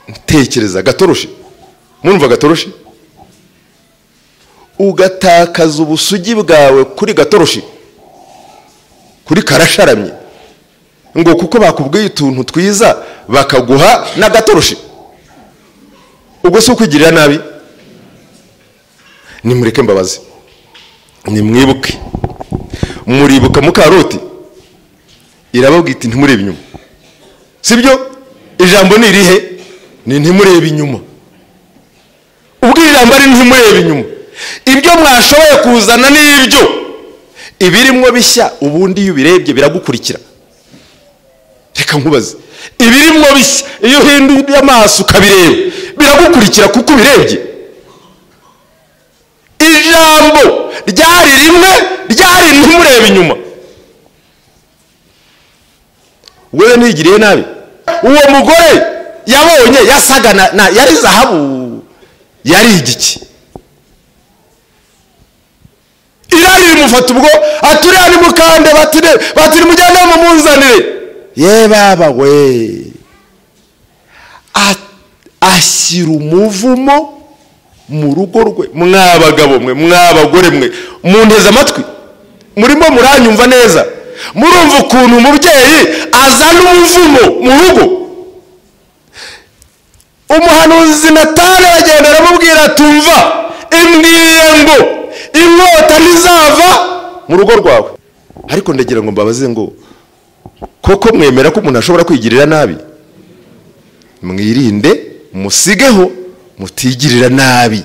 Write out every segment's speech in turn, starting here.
Ntekereza gatoroshi, murumva gatoroshi, ugatakaza ubusugi bwawe kuri gatoroshi, kuri karasharamye, ngo kuko bakubwiye utuntu twiza bakaguha na gatoroshi, ubwo si ukwigirira nabi? Nimureke mbabazi, nimwibuke, muribuka Mukaroti irababwira iti ntimurebe inyuma, sibyo? Ijambo ni irihe? Ni ntimurebe inyuma. Ubwo ijambo ari ntimurebe inyuma, ibyo mwashoboye kuzana n'ibyo ibirimwo bishya, ubundi iyo ubirebye biragukurikira. Reka nkubaze, ibirimwo bishya iyo uhinduye amaso ukabireba biragukurikira kuko ubirebye. Ijambo ryari rimwe, ryari ntimurebe inyuma. Wewe ntigiriye nabi. Uwo mugore yabonye yasaga na yari zahabu, yari igiki. Irari rimufata ubwo aturiya ni mukande, batiri mujyane mumunzanire. Ye baba we, ashyira umuvumo mu rugo rwe. Mwabagabo mwe, mwabagore mwe, munteze amatwi, murimo muranyumva neza? Murumva ukuntu umubyeyi azana umuvumo mu rugo? Umuhanuzi Natani aragenda aramubwira atumva, imbwiye ngo inkota ntizava mu rugo rwawe. Ariko ndagira ngo mbabaze ngo koko mwemera ko umuntu ashobora kwigirira nabi? Mwirinde, musigeho, mutigirira nabi.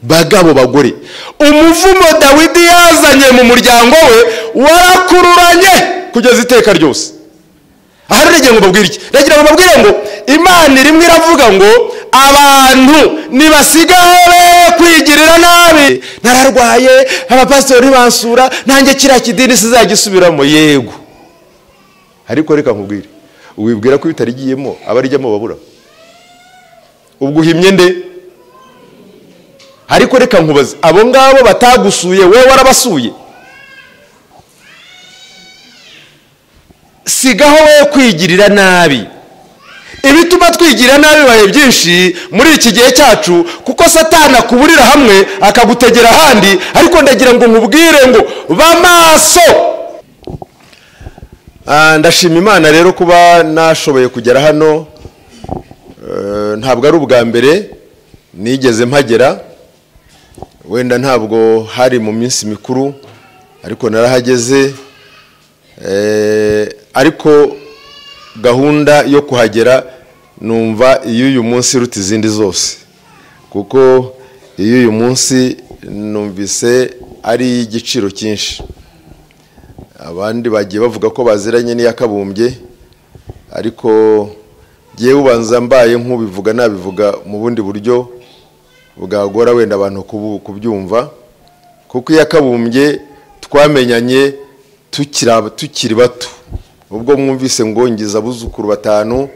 Bagabo, bagore, umuvumo Dawidi yazanye mu muryango we warakururanye kugeza iteka ryose. Aha ndagira ngo mbabwire iki? Ndagira ngo mbabwire ngo Imana rimwe iravuga ngo abantu nibasigaho kwigirira nabi. Nararwaye, abapastori bansura, nanjye kiriya kidini sizagisubiramo. Yego, ariko reka nkubwire, wibwira ko bitarigiyemo abarijyamo babura? Ubwo uhimye nde? Ariko reka nkubaze, abo ngabo batagusuye wowe warabasuye? Sigaho wowe kwigirira nabi. Ibituma twigirira nabi bibaye byinshi muri iki gihe cyacu, kuko Satani akuburira hamwe akagutegera ahandi. Ariko ndagira ngo nkubwire ngo ba maso. Ndashima Imana rero kuba nashoboye kugera hano. Ntabwo ari ubwa mbere nigeze mpagera, wenda ntabwo hari mu minsi mikuru, ariko narahageze. Ariko gahunda yo kuhagera numva iyo uyu munsi iruta izindi zose, kuko iyo uyu munsi numvise ari igiciro cyinshi. Abandi bagiye bavuga ko baziranye n'iyakabumbye, ariko ngiye ubanza mbaye nk'ubivuga nabivuga mu bundi buryo bwagora wenda abantu kubyumva, kuko iyakabumbye twamenyanye tukiri bato. Ubwo mwumvise ngo ngiza abuzukuru 5,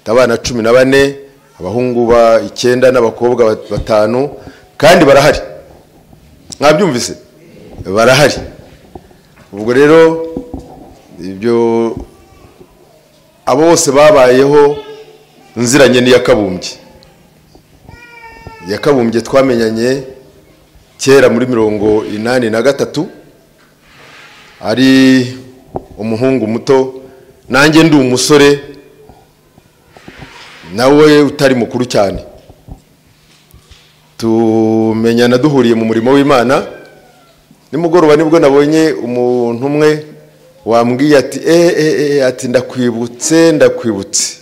abana 14, abahungu 9 n'abakobwa 5, kandi barahari. Mwabyumvise? Barahari. Ubwo rero ibyo abo bose babayeho nziranye n'iyakabumbye. Yakabumbye twamenyanye kera muri 83, ari umuhungu muto, nanjye ndi umusore nawe utari mukuru cyane. Tumenyana duhuriye mu murimo w'Imana. Nimugoroba nibwo nabonye umuntu umwe wambwiye ati ati ndakwibutse, ndakwibutse,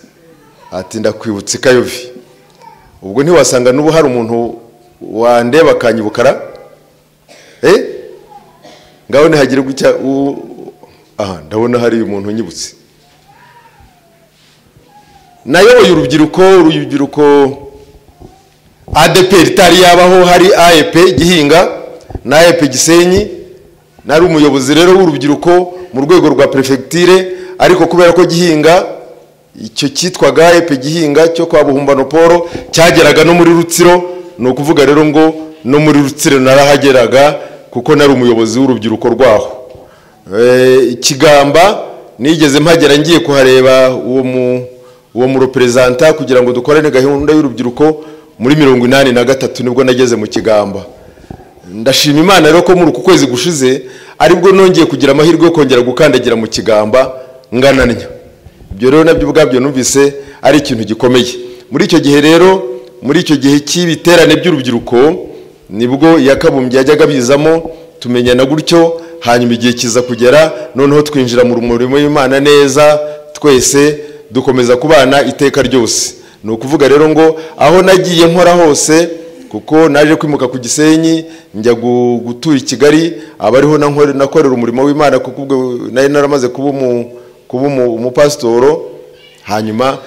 ati ndakwibutse Kayovi. Ubwo ntiwasanga n'ubu hari umuntu wandeba akanyibukara? Ngaho ntihagire gucya. Aha ndabona hari umuntu unyibutse. Nayoboye urubyiruko ADPR itari yabaho, hari AEP Gihinga na AEP Gisenyi. Nari umuyobozi rero w'urubyiruko mu rwego rwa prefecture, ariko kubera ko Gihinga icyo cyitwaga AEP Gihinga cyo kwa Buhumbano Paul cyageraga no muri Rutsiro, ni ukuvuga rero ngo no muri Rutsiro narahageraga kuko nari umuyobozi w'urubyiruko rwaho. Ikigamba nigeze mpagera ngiye kuhareba uwo Uwo mureperezanta kugira ngo dukorane gahunda y'urubyiruko muri 83 nibwo nageze mu Kigamba. Ndashima Imana rero ko muri uku kwezi gushize aribwo nongeye kugira amahirwe yo kongera gukandagira mu Kigamba ngananya. Ibyo rero nabyo ubwabyo numvise ari ikintu gikomeye. Muri icyo gihe rero, muri icyo gihe cy'ibiterane by'urubyiruko, nibwo Iyakabumbye yajyaga bizamo, tumenyana gutyo. Hanyuma igihe kiza kugera noneho twinjira mu murimo w'Imana neza, twese dukomeza kubana iteka ryose. Ni ukuvuga rero ngo aho nagiye nkora hose, kuko naje kwimuka ku Gisenyi njya gutura i Kigali, abariho nakorera umurimo w'Imana, kuko ubwo nari naramaze kuba umupasitoro. Hanyuma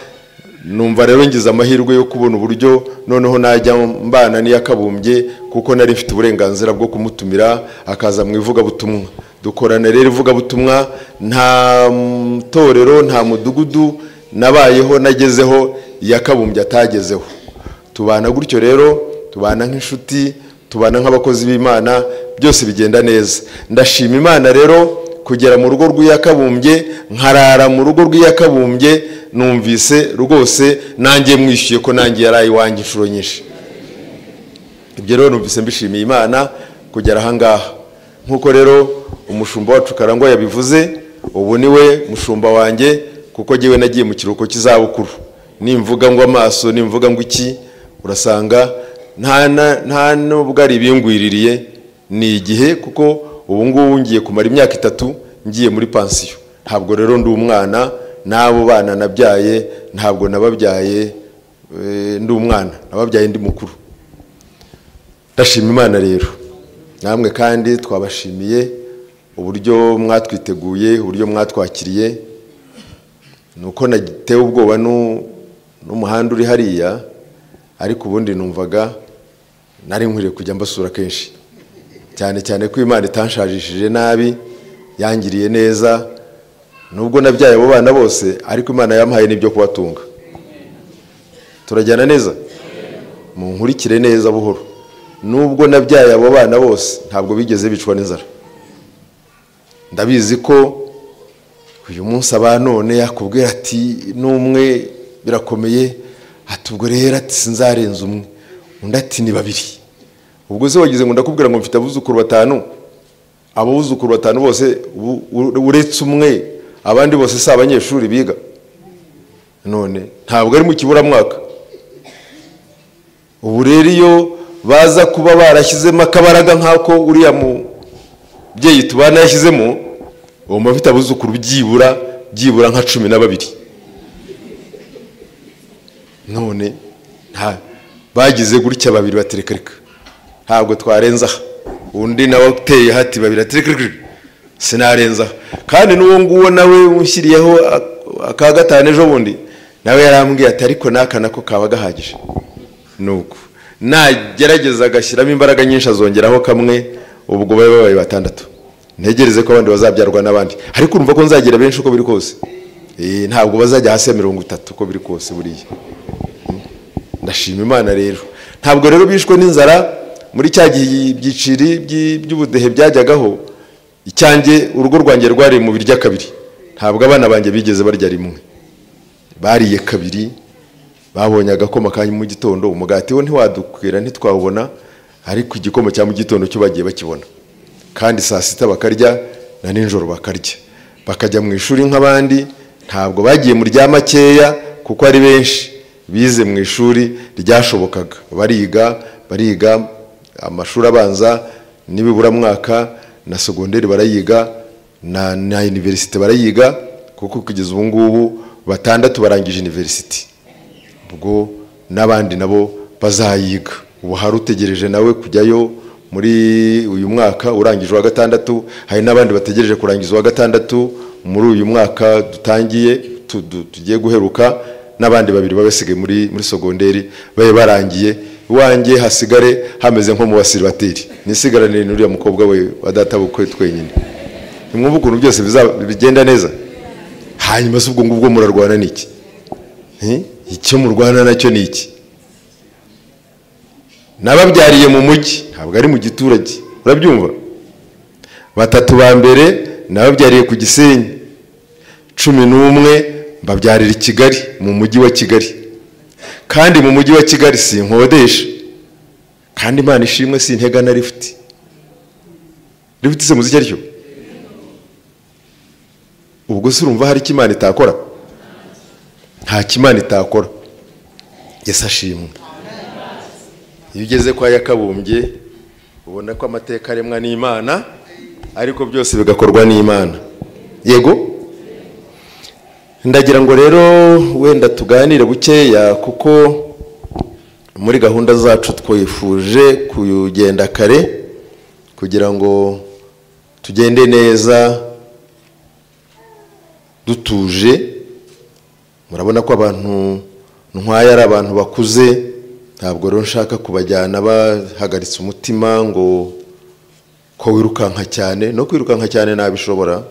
numva rero ngize amahirwe yo kubona uburyo noneho najya mbana n'Iyakabumbye, kuko nari mfite uburenganzira bwo kumutumira akaza mu ivugabutumwa. Dukorana rero ivugabutumwa, nta torero nta mudugudu nabayeho nagezeho Iyakabumbye atagezeho. Tubana gutyo rero, tubana nk'inshuti, tubana nk'abakozi b'Imana, byose bigenda neza. Ndashima Imana rero kugera mu rugo rw'Iyakabumbye, nkarara mu rugo rw'Iyakabumbye, numvise rwose nanjye mwishyuye ko nanjye yaraye iwanjye inshuro nyinshi. Ibyo rero numvise mbishimiye Imana kugera aha ngaha. Nkuko rero umushumba wacu Karangwa yabivuze, ubu niwe mushumba wanjye, kuko jyewe nagiye mu kiruhuko cy'izabukuru. Nimvuga ngo amaso, nimvuga ngo iki, urasanga nta nubwo ari ibingwiririye, ni igihe, kuko ubu ngubu ngiye kumara imyaka 3 ngiye muri pansiyo. Ntabwo rero ndi umwana, n'abo bana nabyaye ntabwo nababyaye ndi umwana, nababyaye ndi mukuru. Ndashima Imana rero. Namwe kandi twabashimiye uburyo mwatwiteguye, uburyo mwatwakiriye. Nuko natewe ubwoba n'umuhanda uri hariya, ariko ubundi numvaga nari nkwiriye kujya mbasura kenshi, cyane cyane ko Imana itanshajishije nabi, yangiriye neza. Nubwo nabyaye abo bana bose, ariko Imana yampaye n'ibyo kubatunga. Turajyana neza, munkurikire neza buhoro. Nubwo nabyaye abo bana bose, ntabwo bigeze bicwa n'inzara. Ndabizi ko uyu munsi abanone yakubwira ati n'umwe birakomeye, ati ubwo rero ati sinzarenza umwe, undi ati ni babiri. Ubwo se wagize ngo ndakubwira ngo mfite abuzukuru 5, abuzukuru 5 bose uretse umwe, abandi bose si abanyeshuri biga. None ntabwo ari mu kiburamwaka. Ubu rero iyo baza kuba barashyizemo akabaraga nk'ako uriya mubyeyi tubana yashyizemo, uwo mufite abuzukuru byibura nka 12. None nta bagize gutya babiri baterekereka, ntabwo twarenza. Undi nawe uteye hati babiri aterekereka, sinarenza. Kandi n'uwo nguwo nawe unshyiriyeho aka gatanu ejo bundi, nawe yarambwiye ati ariko naka nako kaba gahagije. Nuko nagerageza agashyiramo imbaraga nyinshi azongeraho kamwe, ubwo babe babaye 6. Ntegereze ko abandi bazabyarwa n'abandi, ariko urumva ko nzagira benshi uko biri kose. Ntabwo bazajya hasi ya 30 uko biri kose buriya. Ndashima Imana rero. Ntabwo rero bishwe n'inzara muri cya gihe ibyiciri by'ubudehe byajyagaho. Icyanjye urugo rwanjye rwari mu birya kabiri, ntabwo abana banjye bigeze barya rimwe, bariye kabiri. Babonye agakoma ka mu gitondo, umugati wo ntiwadukwira ntitwawubona, ariko igikoma cya mu gitondo cyo bagiye bakibona. Kandi saa sita bakarya na nijoro bakarya, bakajya mu ishuri nk'abandi. Ntabwo bagiye mu rya makeya kuko ari benshi bize mu ishuri ryashobokaga, bariga amashuri abanza n'ibiburamwaka na segonderi barayiga na university barayiga, kuko kugeza ubu ngubu 6 barangije university, ubwo n'abandi nabo bazayiga. Ubu hari utegereje nawe kujyayo muri uyu mwaka urangije wa 6, hari n'abandi bategereje kurangiza wa 6 muri uyu mwaka dutangiye tugiye guheruka, n'abandi babiri babasigaye muri segonderi baye barangiye. Iwanjye hasigare hameze nko mu basiribateri, nisigarane n'uriya mukobwa we wa data bukwe twenyine. Nimwumva ukuntu byose bigenda neza. Hanyuma se ubwo ngubwo murarwana n'iki? Icyo murwana nacyo ni iki? Nababyariye mu mujyi, ntabwo ari mu giturage, urabyumva? 3 ba mbere nababyariye ku Gisenyi, 11 mbabyarira i Kigali, mu mujyi wa Kigali. Kandi mu mujyi wa Kigali sinkodesha, kandi Imana ishimwe sintega na lifuti. Lifuti se muzi icyo aricyo? Ubwo se urumva hari icyo Imana itakora? Nta kimana itakora. Yesu ashimwe. Iyo ugeze kwa Yakabumbye ubona ko amateka aremwa n'Imana, ariko byose bigakorwa n'Imana. Yego, ndagira ngo rero wenda tuganire bukeya, kuko muri gahunda zacu twifuje kugenda kare kugira ngo tugende neza dutuje. Murabona ko abantu ntwaye ari abantu bakuze, ntabwo rero nshaka kubajyana bahagaritse umutima ngo ko wirukanka cyane. No kwirukanka cyane nabishobora,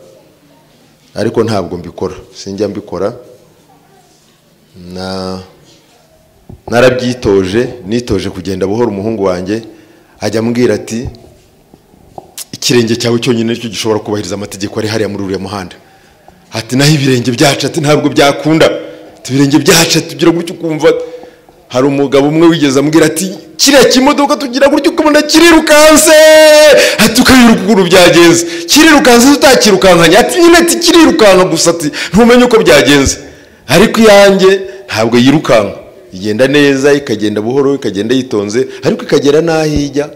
ariko ntabwo mbikora, sinjya mbikora. Narabyitoje, nitoje kugenda buhoro. Umuhungu wanjye ajya ambwira ati ikirenge cyawe cyonyine nicyo gishobora kubahiriza amategeko ari hariya muri uriya muhanda. Ati naho ibirenge byacu, ati ntabwo byakunda, ibirenge byacu tugira gutyo ukumva. Hari umugabo umwe wigeze ambwira ati kiriya kimodoka tugira gutyo ukabona kirirukanse, ati ukayiruka ukuntu byagenze, kirirukanse tutakirukankanya, ati nyine ati kirirukanka gusa, ati ntumenye uko byagenze. Ariko iyanjye ntabwo yirukanka, igenda neza, ikagenda buhoro, ikagenda yitonze, ariko ikagera n'aho ijya.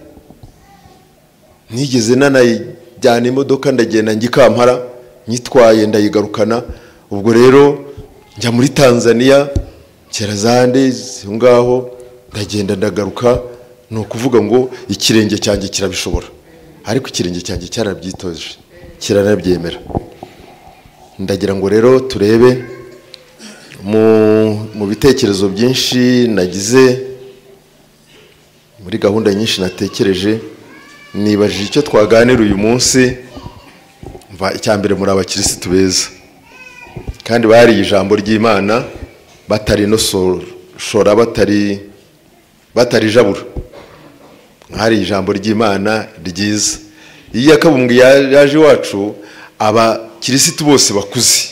Nigeze nanayijyana imodoka ndagenda njya i Kampala, nyitwaye ndayigarukana. Ubwo rero njya muri Tanzania, Kerazande ngaho ndagenda ndagaruka. Ni ukuvuga ngo ikirenge cyanjye kirabishobora, ariko ikirenge cyanjye cyarabyitoje, kiranabyemera. Ndagira ngo rero turebe mu bitekerezo byinshi nagize, muri gahunda nyinshi natekereje, nibajije icyo twaganira uyu munsi. Icya mbere, muri abakirisitu beza kandi bari ijambo ry'Imana, batari no shora, batari jabura, hari ijambo ry'Imana ryiza. Iyo Yakabumbwe yaje iwacu, abakirisitu bose bakuze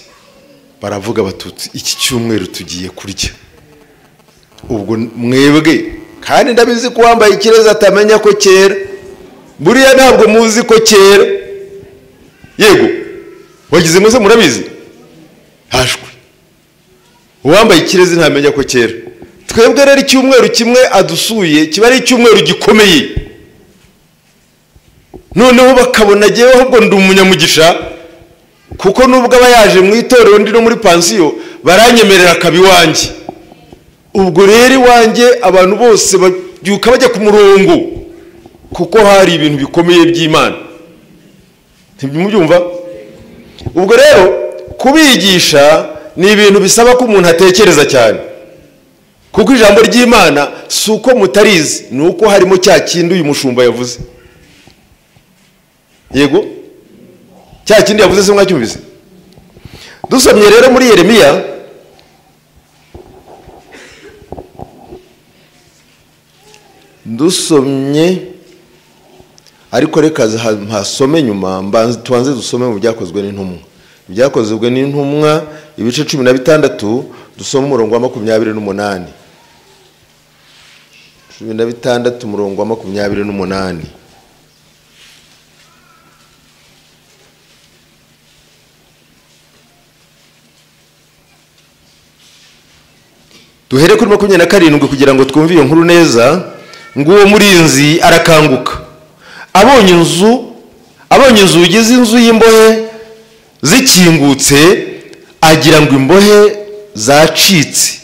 baravuga batutsi iki cyumweru tugiye kurya. Ubwo mwebwe, kandi ndabizi ko wambaye ikirezi atamenya ko kera, buriya ntabwo muzi ko kera. Yego, wagize muze murabizi hashwe, uwambaye ikirezi ntamenya ko kera. Twebwe rero icyumweru kimwe adusuye kiba ari icyumweru gikomeye, noneho bakabona agiye ahubwo ndi umunyamugisha, kuko nubwo aba yaje mu itorero ndi no muri pansiyo baranyemerera akaba iwanjye. Ubwo rero iwanjye abantu bose babyuka bajya ku murongo, kuko hari ibintu bikomeye by'Imana. Ntimubyumva? Ubwo rero kubigisha ni ibintu bisaba ko umuntu atekereza cyane, kuko ijambo ry'Imana si uko mutarizi, ni uko harimo cya kindi uyu mushumba yavuze. Yego, cya kindi yavuze se mwacyumvise? Dusomye rero muri Yeremiya dusomye, ariko reka mpasome nyuma, tubanze dusome mu byakozwe n'intumwa. Ibyakozwe n'intumwa ibice 16, dusome umurongo wa 28. 16 umurongo wa 28. Duhere kuri 27 kugira ngo twumve iyo nkuru neza. Nguwo murinzi arakanguka, abonye inzugi z'inzu y'imbohe zikingutse, agira ngo imbohe zacitse,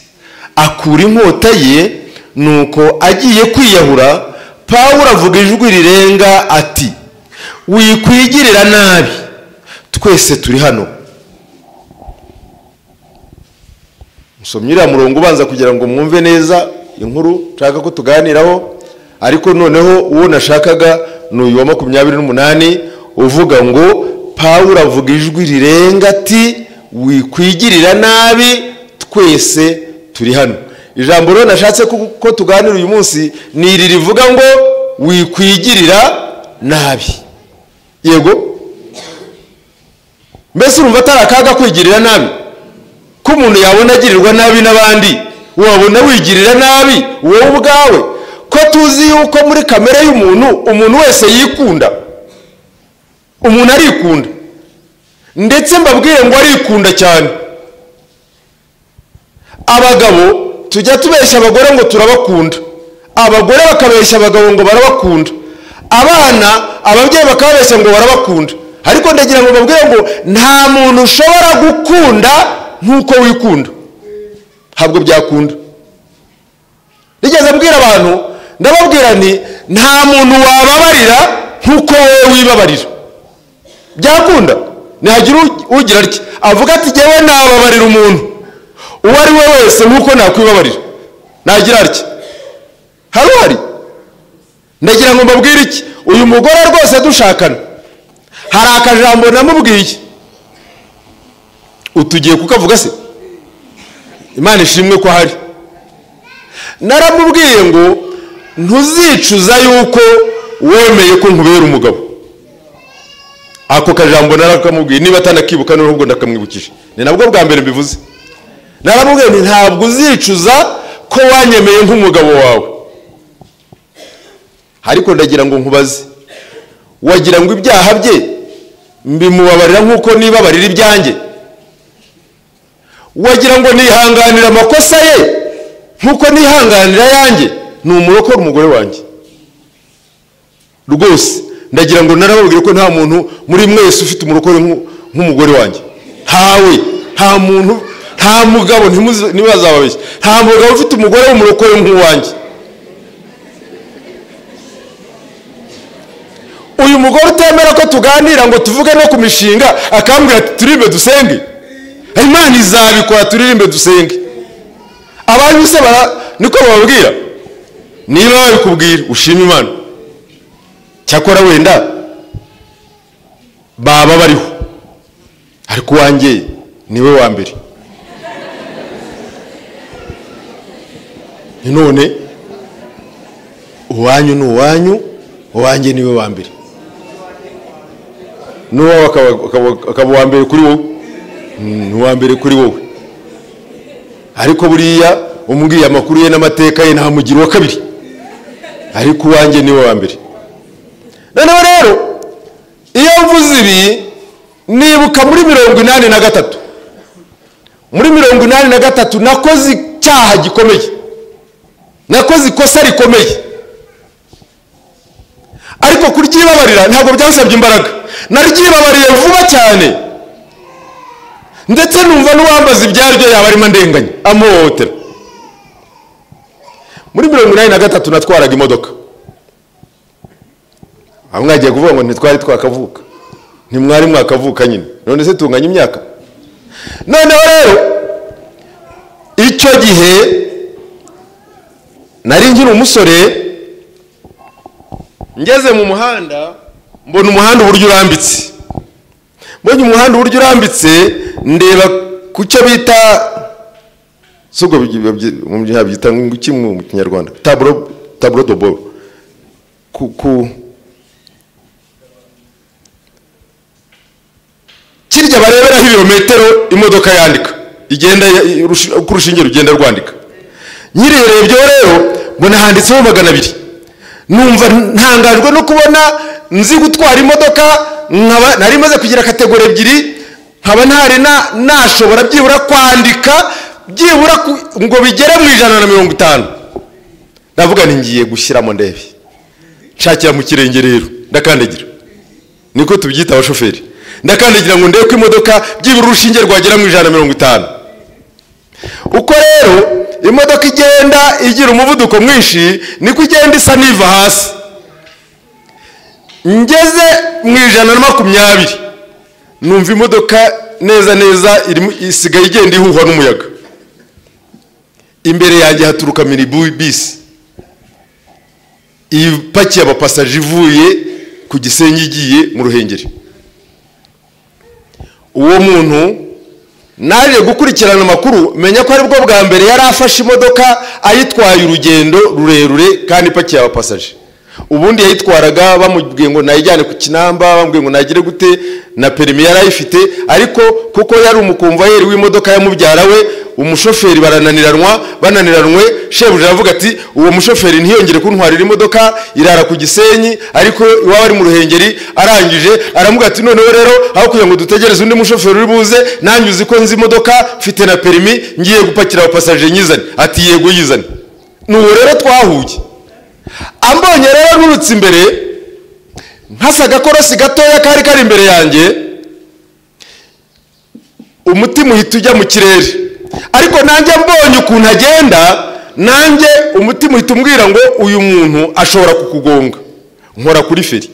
akura inkota ye, nuko agiye kwiyahura. Pawulo avuga ijwi rirenga ati wikwigirira nabi, twese turi hano. Musomye uriya murongo ubanza kugira ngo mwumve neza inkuru nshaka ko tuganiraho. Ariko noneho uwo nashakaga ni uyu wa 28 uvuga ngo Pawulo avuga ijwi rirenga ati wikwigirira nabi, twese turi hano. Ijambo rero nashatse ko tuganira uyu munsi ni iri rivuga ngo wikwigirira nabi. Yego, mbese urumva atari akaga kwigirira nabi? Ko umuntu yabona agirirwa nabi n'abandi, wabona wigirira nabi wowe ubwawe? Ko tuzi yuko muri kamere y'umuntu umuntu wese yikunda, umuntu arikunda, ndetse mbabwire ngo arikunda cyane. Abagabo tujya tubeshya abagore ngo turabakunda, abagore bakabeshya abagabo ngo barabakunda, abana ababyeyi bakabeshya ngo barabakunda. Ariko ndagira ngo mbabwire ngo nta muntu ushobora gukunda nk'uko wikunda, ntabwo byakunda. Nigeze mbwira abantu, ndababwira nti nta muntu wababarira nk'uko wowe wibabarira. Byakunda? Ntihagira ugira atya avuga ati jyewe nababarira umuntu uwo ari we wese nk'uko nakwibabarira, nagira atya? Hari uhari? Ndagira ngo mbabwire iki, uyu mugore rwose dushakana hari akajambo namubwiye, utugiye kukavuga se? Imana ishimwe ko ahari. Naramubwiye ngo ntuzicuza yuko wemeye ko nkubera umugabo. Ako kajambo narakamubwiye, niba atanakibuka n'ubwo ndakamwibukije, ni nabwo bwa mbere mbivuze. Naramubwiye nti ntabwo uzicuza ko wanyemeye nk'umugabo wawe. Ariko ndagira ngo nkubaze, wagira ngo ibyaha bye mbimubabarira nk'uko nibabarira ibyanjye? Wagira ngo nihanganira amakosa ye nk'uko nihanganira yanjye? Ni umurokore umugore wanjye rwose. Ndagira ngo narababwire ko nta muntu muri mwese ufite umurokore nk'umugore wanjye. Ntawe, nta muntu, nta mugabo, ntibazababeshye, nta mugabo ufite umugore w'umurokore nk'uwanjye. Uyu mugore utemera ko tuganira ngo tuvuge no ku mishinga, akambwira ati turirimbe dusenge, Imana izabikora, turirimbe dusenge. Abantu se niko bababwira? Niba babikubwira ushima Imana, cyakora wenda baba bariho, ariko uwanjye niwe wa mbere. None uwanyu ni uwanyu, uwanjye niwe wa mbere. N'uwawe akaba uwa mbere kuri wowe, ni uwa mbere kuri wowe. Ariko buriya umubwiye amakuru ye n'amateka ye ntamugira uwa kabiri, ariko uwanjye niwe wa mbere. Noneho rero iyo mvuze ibi nibuka muri 83, muri 83 nakoze icyaha gikomeye, nakoze ikosa rikomeye, ariko kuryibabarira ntabwo byansabye imbaraga, naryibabariye vuba cyane, ndetse numva n'uwambaza ibyaryo yaba arimo andenganya amuhohotera. Muri 83 natwaraga imodoka. Aho mwagiye kuvuga ngo ntitwari twakavuka, ntimwari mwakavuka nyine, none se tunganya imyaka? Noneho rero icyo gihe nari nkiri umusore, ngeze mu muhanda mbona umuhanda uburyo urambitse, mbonye umuhanda uburyo urambitse, ndeba ku cyo bita sugo byita ngo mu Kinyarwanda tableau de bord, ku kirya bareberaho ibirometero imodoka yandika igenda, uko urushinge rugenda rwandika. Nyirerebye rero mbona handitseho 200. Numva ntangajwe no kubona nzi gutwara imodoka, nkaba nari maze kugira kategori ebyiri, nkaba ntari nashobora byibura kwandika byibura ngo bigere mu 150. Ndavuga nti ngiye gushyiramo ndebe, nshakira mu kirenge rero ndakandagira, niko tubyita abashoferi, ndakandagira ngo ndebe ko imodoka byibura urushinge rwagera mu 150. Uko rero imodoka igenda igira umuvuduko mwinshi, niko igenda isa n'iva hasi. Ngeze mu 120 numva imodoka neza neza isigaye igenda ihuhwa n'umuyaga. Imbere yanjye haturuka minibus ipakiye abapasaje ivuye ku Gisenyi igiye mu Ruhengeri. Uwo muntu naje gukurikirana amakuru, menya ko aribwo bwa mbere yari afashe imodoka ayitwaye urugendo rurerure kandi ipakiye abapasaje. Ubundi yayitwaraga bamubwiye ngo nayijyane ku Kinamba, bamubwiye ngo nagire gute, na perimi yarayifite, ariko kuko yari umukomvayeri w'imodoka ya mubyara we, umushoferi barananiranwa, bananiranwe, shebuja aravuga ati uwo mushoferi ntiyongere kuntwarira imodoka, irara ku Gisenyi ariko iwaba ari mu Ruhengeri. Arangije aramuga ati noneho rero aho kugira ngo dutegereze undi mushoferi uri buze, nanjye uzi ko nzi imodoka, mfite na perimi, ngiye gupakira abapasaje nyizane. Ati yego yizane. Nuwo rero twahuye, ambonye rero nturutse imbere nkasa agakorosi gatoya kari kari imbere yanjye, umutima uhita ujya mu kirere. Ariko nanjye mbonye ukuntu agenda, nanjye umutima uhita umbwira ngo uyu muntu ashobora kukugonga. Nkora kuri feri,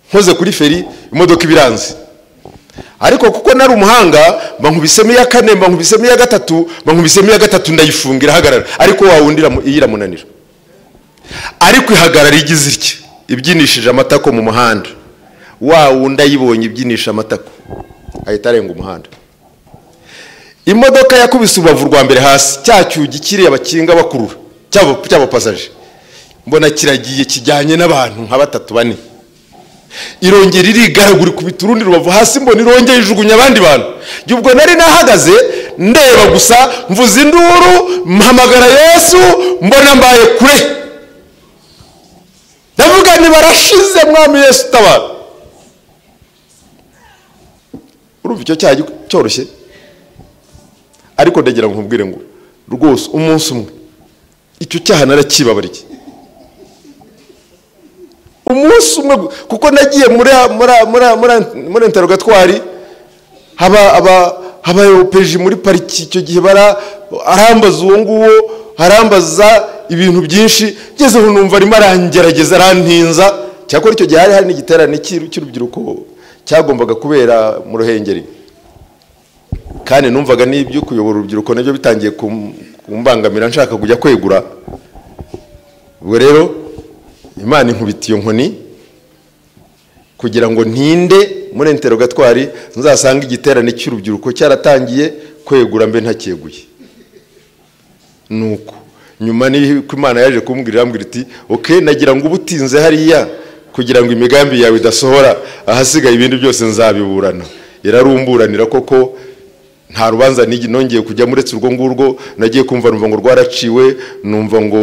nkoze kuri feri imodoka ibiranze. Ariko kuko nari umuhanga, mba nkubisemo iya kane, mba nkubisemo iya gatatu, mba nkubisemo iya gatatu, ndayifunga irahagarara. Ariko wa wundi iramunanira, ariko ihagarara igize itya, ibyinishije amatako mu muhanda. Wa wundi ayibonye ibyinisha amatako ahita arenga umuhanda. Imodoka yakubise urubavu rwa mbere hasi, cya cyugi kiriya bakinga bakurura cy'abapasaje, mbona kiragiye kijyanye n'abantu nka batatu bane. Irongera irigaragura ikubita urundi rubavu hasi, mbona irongera ijugunya abandi bantu. Ubwo nari nahagaze ndeba gusa, mvuza induru, mpamagara Yesu, mbona mbaye kure. Ndavuga nti barashize, mwami Yesu tabara. Urumva icyo cyaha cyoroshye? Ariko ndagira ngo nkubwire ngo rwose umunsi umwe icyo cyaha narakibabariye. Umunsi umwe, kuko nagiye muri interrogatoire, haba OPJ muri pariki icyo gihe, arambaza uwo nguwo, arambaza ibintu byinshi, ngezeho numva arimo arangerageza arantinza. Cyakora icyo gihe hari n'igiterane cy'urubyiruko cyagombaga kubera mu Ruhengeri, kandi numvaga n'ibyo kuyobora urubyiruko nabyo bitangiye kumbangamira, nshaka kujya kwegura. Ubwo rero Imana inkubita iyo nkoni kugira ngo ntinde muri interrogatoire, nzasanga igiterane cy'urubyiruko cyaratangiye, kwegura mbe ntakieguye. Nuko nyuma niko Imana yaje kumbwira, irambwira iti okay, nagira ngo ubutinze hariya kugira ngo imigambi yawe idasohora, ahasigaye ibindi byose nzabiburana. Irarumburanira koko, nta rubanza nongeye kujya muretse urwo ngurwo. Nagiye kumva numva ngo rwaraciwe, numva ngo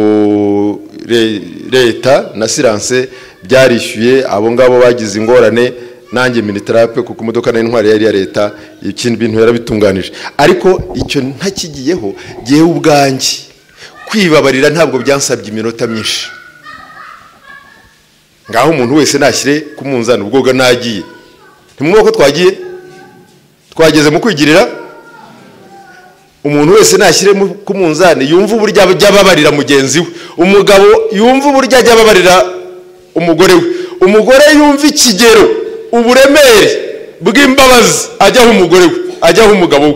leta na silence byarishyuye abo ngabo bagize ingorane, nanjye minitarape kuko imodoka nari ntwari yari ya leta, ikindi bintu yarabitunganije. Ariko icyo ntakigiyeho, gihe ubwanjye kwibabarira ntabwo byansabye iminota myinshi. Ngaho umuntu wese nashyire ku munzani ubwoga nagiye. Ntimwumva ko twagiye twageze mu kwigirira? Umuntu wese nashyire ku munzani yumva uburyo ajya ababarira mugenzi we, umugabo yumva uburyo ajya ababarira umugore we, umugore yumva ikigero uburemere bw'imbabazi ajyaho umugore we, ajyaho umugabo we.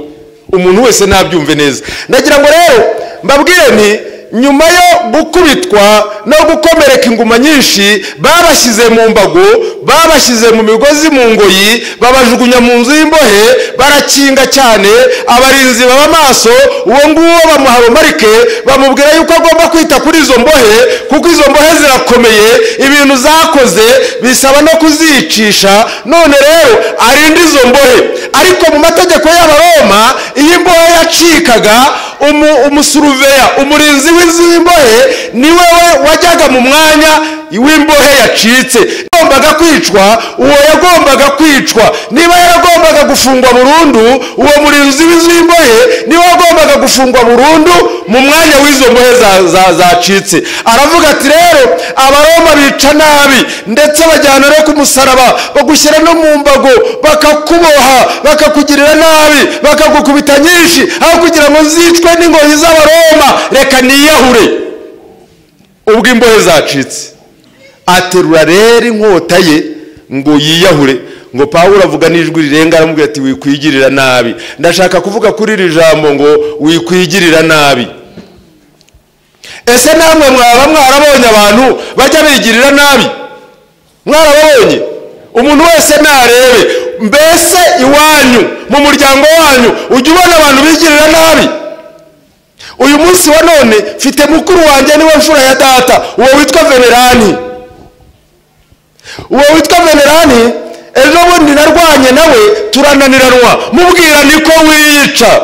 Umuntu wese nabyumve neza. Ndagira ngo rero mbabwire nti nyuma yo gukubitwa no gukomereka inguma nyinshi, babashyize mu mbago, babashyize mu migozi mu ngoyi, babajugunya mu nzu y'imbohe, barakinga cyane, abarinzi baba maso. Uwo nguwo bamuha romarike, bamubwira yuko agomba kwita kuri izo mbohe, kuko izo mbohe zirakomeye, ibintu zakoze bisaba no kuzicisha. None rero arinde izo mbohe. Ariko mu mategeko y'Abaroma, iyo imbohe yacikaga, umusuruveya, umurinzi w'inzu y'imbohe, ni wewe wajyaga mu mwanya w'imbohe yacitse. Yagombaga kwicwa, uwo yagombaga kwicwa. Niba yaragombaga gufungwa burundu, uwo murinzi w'inzu y'imbohe niwe wagombaga gufungwa burundu mu mwanya w'izo mbohe zacitse. Aravuga ati rero Abaroma bica nabi, ndetse bajyana no ku musaraba, bagushyira no mu mbago, bakakuboha, bakakugirira nabi, bakagukubita nyinshi, aho kugira ngo zicwe n'ingoyi z'Abaroma, reka niyahure. Ubwo imbohe zacitse, aterura rero inkota ye ngo yiyahure. Ngo Pawulo avuga n'ijwi rirenga, aramubwira ati wikwigirira nabi. Ndashaka kuvuga kuri iri jambo ngo wikwigirira nabi. Ese namwe mwaba mwarabonye abantu bajya bigirira nabi? Mwarababonye? Umuntu wese narebe, mbese iwanyu mu muryango wanyu ujya ubona abantu bigirira nabi? Uyu munsi wa none mfite mukuru wanjye niwe mfura ya data, uwo witwa Venerani. Uwo witwa Venerani ejo bundi narwanye nawe turananiranwa, mubwira niko wiyica.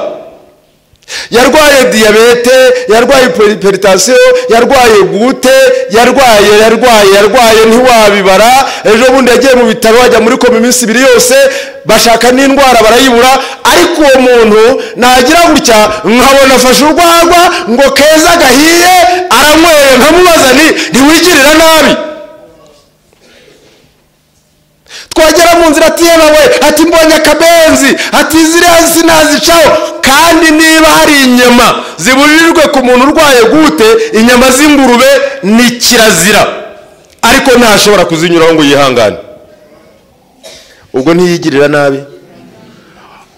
Yarwaye diyabete, yarwaye hypertension, yarwaye gute, yarwaye ntiwabibara. Ejo bundi yagiye mu bitaro ajya muri koma iminsi ibiri yose, bashaka n'indwara barayibura. Ariko uwo muntu nagira gutya nkabona afashe urwagwa ngo keza gahiye aranyweye, nkamubaza nti ntiwigirira nabi. Twagera mu nzira ati yewe, ati mbonye akabenzi, ati ziriya sinazicaho. Kandi niba hari inyama zibujijwe ku muntu urwaye gute, inyama z'ingurube ni kirazira, ariko ntashobora kuzinyuraho ngo yihangane. Ubwo ntiyigirira nabi.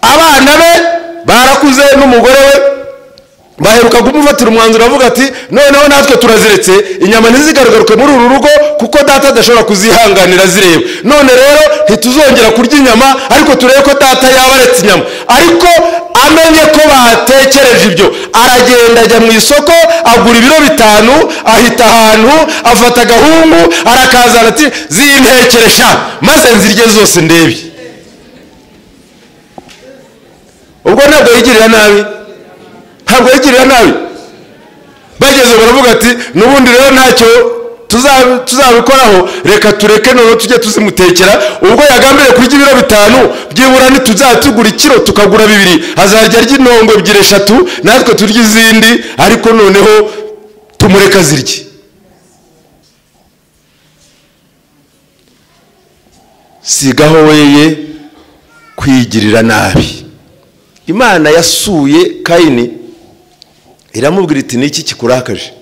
Abana be barakuze n'umugore we baheruka kumufatira umwanzuro avuga ati noneho natwe turaziretse inyama ntizigaragaruke muri uru rugo kuko data adashobora kuzihanganira zireba. None rero ntituzongera kurya inyama, ariko turebe ko data yabaretse inyama. Ariko amenye ko batekereje ibyo, aragenda ajya mu isoko agura ibiro 5, ahita ahantu afata agahungu arakazana ati zintekeresha maze nzirye zose ndebe. Ubwo ntabwo yigirira nabi, ntabwo yigirira nabi. Bageze baravuga ati nubundi rero ntacyo tuzabikoraho, reka tureke none tujye tuzimutekera. Ubwo yagambiriye kurya ibiro 5, byibura ntituzatugura ikiro tukagura 2, azarya ry'intongo 2 3 natwe turya izindi, ariko noneho tumureka zirye. Sigaho weye kwigirira nabi. Imana yasuye Kayini iramubwira iti niki kikurakaje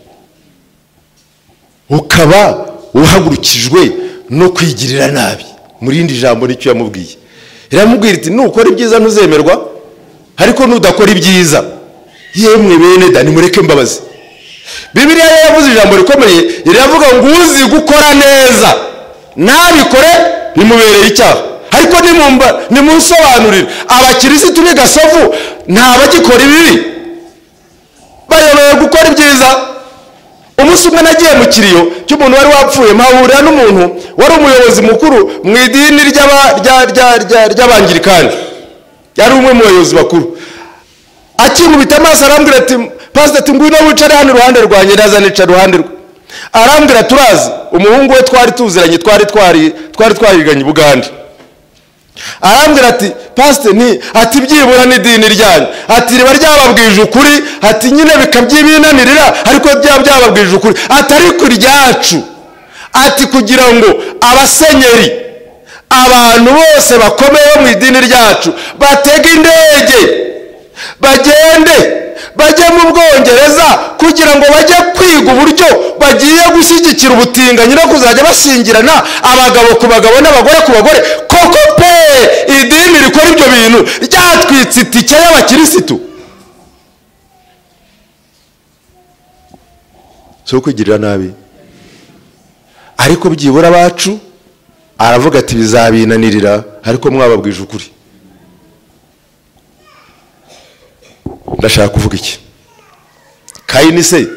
ukaba uhagurukijwe no kwigirira nabi. Muri indi jambo nicyo yamubwiye, iramubwira iti nukora ibyiza ntuzemerwa, ariko nudakora ibyiza yemwe bene da nimureke mbabazi. Bibiliya yavuze ijambo rikomeye, iravuga ngo uzi gukora neza nabikore bimubereye icyaha. Ariko nimunsobanurire, abakirisitu ni gasovu nta bagikora ibibi, bayobewe gukora ibyiza. Umunsi umwe nagiye mu kiriyo cy'umuntu wari wapfuye, mpahurira n'umuntu wari umuyobozi mukuru mu idini ry'abangirikani, yari umwe mu bayobozi bakuru. Akinkubita amaso arambwira ati pastor, ati ngwino wicare hano iruhande rwanjye. Ndaza nicara iruhande rwe, arambwira turazi umuhungu we twari tuziranye, twari twariganye i Bugande. Arambwira ati pastor, ni ati byibura n'idini ryanyu, ati riba ryababwije ukuri, ati nyine bikabyibinanirira ariko byababwije ukuri, atari ku ryacu, ati kugira ngo abasenyeri abantu bose bakomeye mu idini ryacu batege indege bagende bajye mu Bwongereza kugira ngo bajye kwiga uburyo bagiye gushyigikira ubutinganyi no kuzajya bashyingirana abagabo ku bagabo n'abagore ku bagore. Koko pe idini rikora ibyo bintu ryatwitse itike y'abakirisitu. So kwigirira nabi, ariko byibura abacu aravuga ati bizabinanirira, ariko mwababwije ukuri. Ndashaka kuvuga iki? Kayini se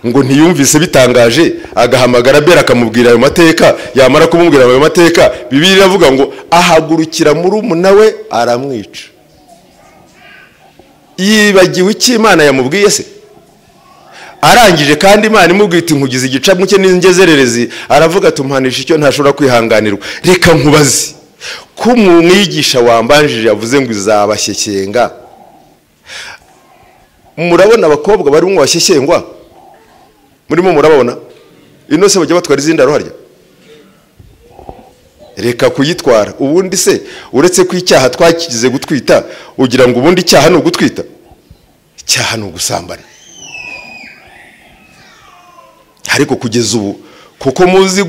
ngo ntiyumvise bitangaje, agahamagara Abeli akamubwira ayo mateka. Yamara kumubwira ayo mateka, Bibiliya iravuga ngo ahagurukira murumuna we aramwica. Yibagiwe icyo Imana yamubwiye se? Arangije kandi Imana imubwira iti nkugize igicamuke n'ingezererezi, aravuga ati umpanisha icyo ntashobora kwihanganirwa. Reka nkubaze, ko umwigisha wambanjije yavuze ngo izabashyekenga, murabona abakobwa bari mu bashyeshyengwa murimo murabona ino se bajya batwara izindi harya? Reka kuyitwara. Ubundi se uretse ko icyaha twakigize gutwita, ugira ngo ubundi icyaha ni ugutwita? Icyaha ni ugusambana. Ariko kugeza ubu kuko muzi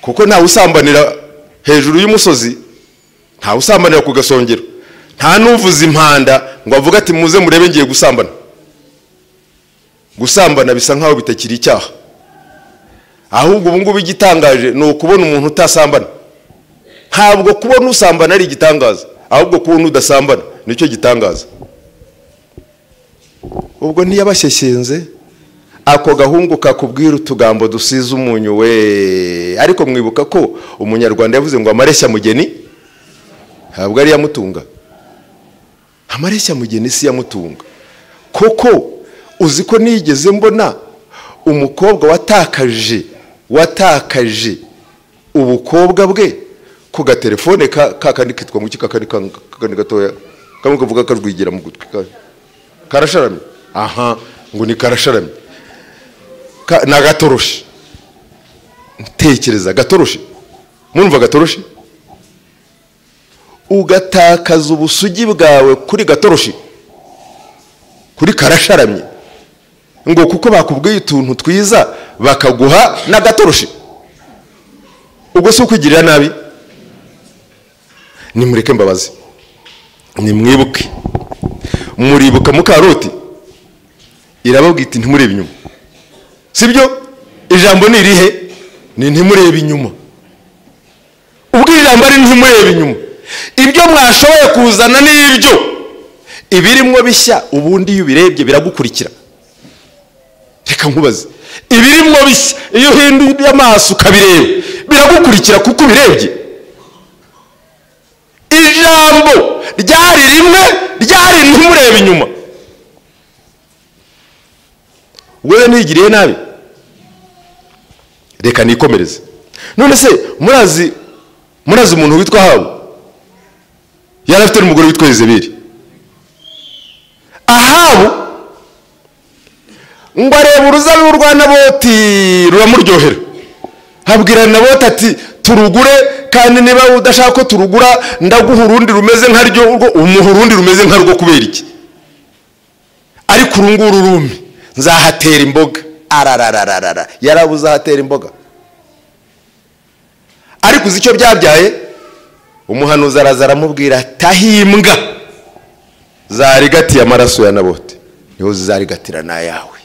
kuko nta usambanira hejuru y'umusozi, nta usambanira ku gasongero, nta nuvuza impanda ngo avuga ati muze murebe ngiye gusambana. Gusambana bisa nkaho bitakiri icyaha, ahubwo ubu ngubu igitangaje ni ukubona umuntu utasambana. Ntabwo kubona usambana ari igitangaza, ahubwo kubona udasambana nicyo gitangaza. Ubwo ntiyabashyesenze ako gahungu kakubwira utugambo dusize umunyu we. Ariko mwibuka ko umunyarwanda yavuze ngo amareshya mugeni ntabwo ari yamutunga. Amareshya mugeni si yamutunga. Koko uzi ko nigeze mbona umukobwa watakaje ubukobwa bwe ku gatelefone ka kandi kitwa ngo kakandi kakandi gatoya kamwe kavuga karwigira mu gutwi karasharamye. Aha ngo ni karasharamye na gatoroshi. Ntekereza gatoroshi, murumva gatoroshi, ugatakaza ubusugi bwawe kuri gatoroshi, kuri karasharamye, ngo kuko bakubwiye utuntu twiza bakaguha na gatoroshi. Ubwo si ukwigirira nabi? Nimureke mbabazi, nimwibuke. Muribuka mukaroti irababwira iti ntimurebe inyuma, sibyo? Ijambo ni irihe? Ni ntimurebe inyuma. Ubwo ijambo ari ntimurebe inyuma, ibyo mwashoboye kuzana n'ibyo ibirimo bishya, ubundi iyo ubirebye biragukurikira. Reka nkubaze, ibirimo bishya iyo uhinduye amaso ukabireba biragukurikira kuko ubirebye. Ijambo ryari rimwe, ryari ntimurebe inyuma. Ubwo ntigiriye nabi, reka nikomereze. None se murazi umuntu witwa Ahabu? Yari afite n'umugore witwa Yezebeli. Ahabu ngo areba uruzabibu rwa Naboti ruramuryohera, abwira Naboti ati turugure, kandi niba udashaka ko turugura ndaguha urundi rumeze nkaryo. Umuha urundi rumeze nkarwo kubera iki? Ariko urunguru rumi nzahatera imboga. Ararararara, yarabuze ahatera imboga. Ariko uzi icyo byabyaye? Umuhanuzi araza aramubwira atahimbwa zarigatiye amaraso ya Naboti niho zizarigatira n'ayawe.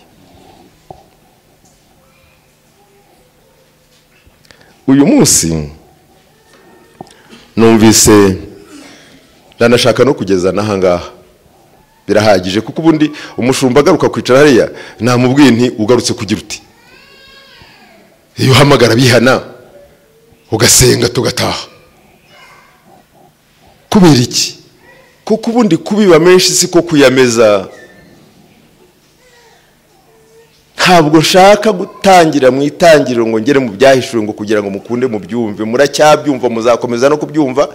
Uyu munsi numvise ndanashaka no kugeza n'ahangaha, birahagije, kuko ubundi umushumba agaruka kwicara hariya namubwiye nti ugarutse kugira uti iyo uhamagara bihana ugasenga tugataha. Kubera iki? Kuko ubundi kubiba menshi siko kuyameza. Ntabwo nshaka gutangira mu itangiriro ngo ngere mu byahishuwe ngo kugira ngo mukunde mubyumve. Muracyabyumva, muzakomeza no kubyumva.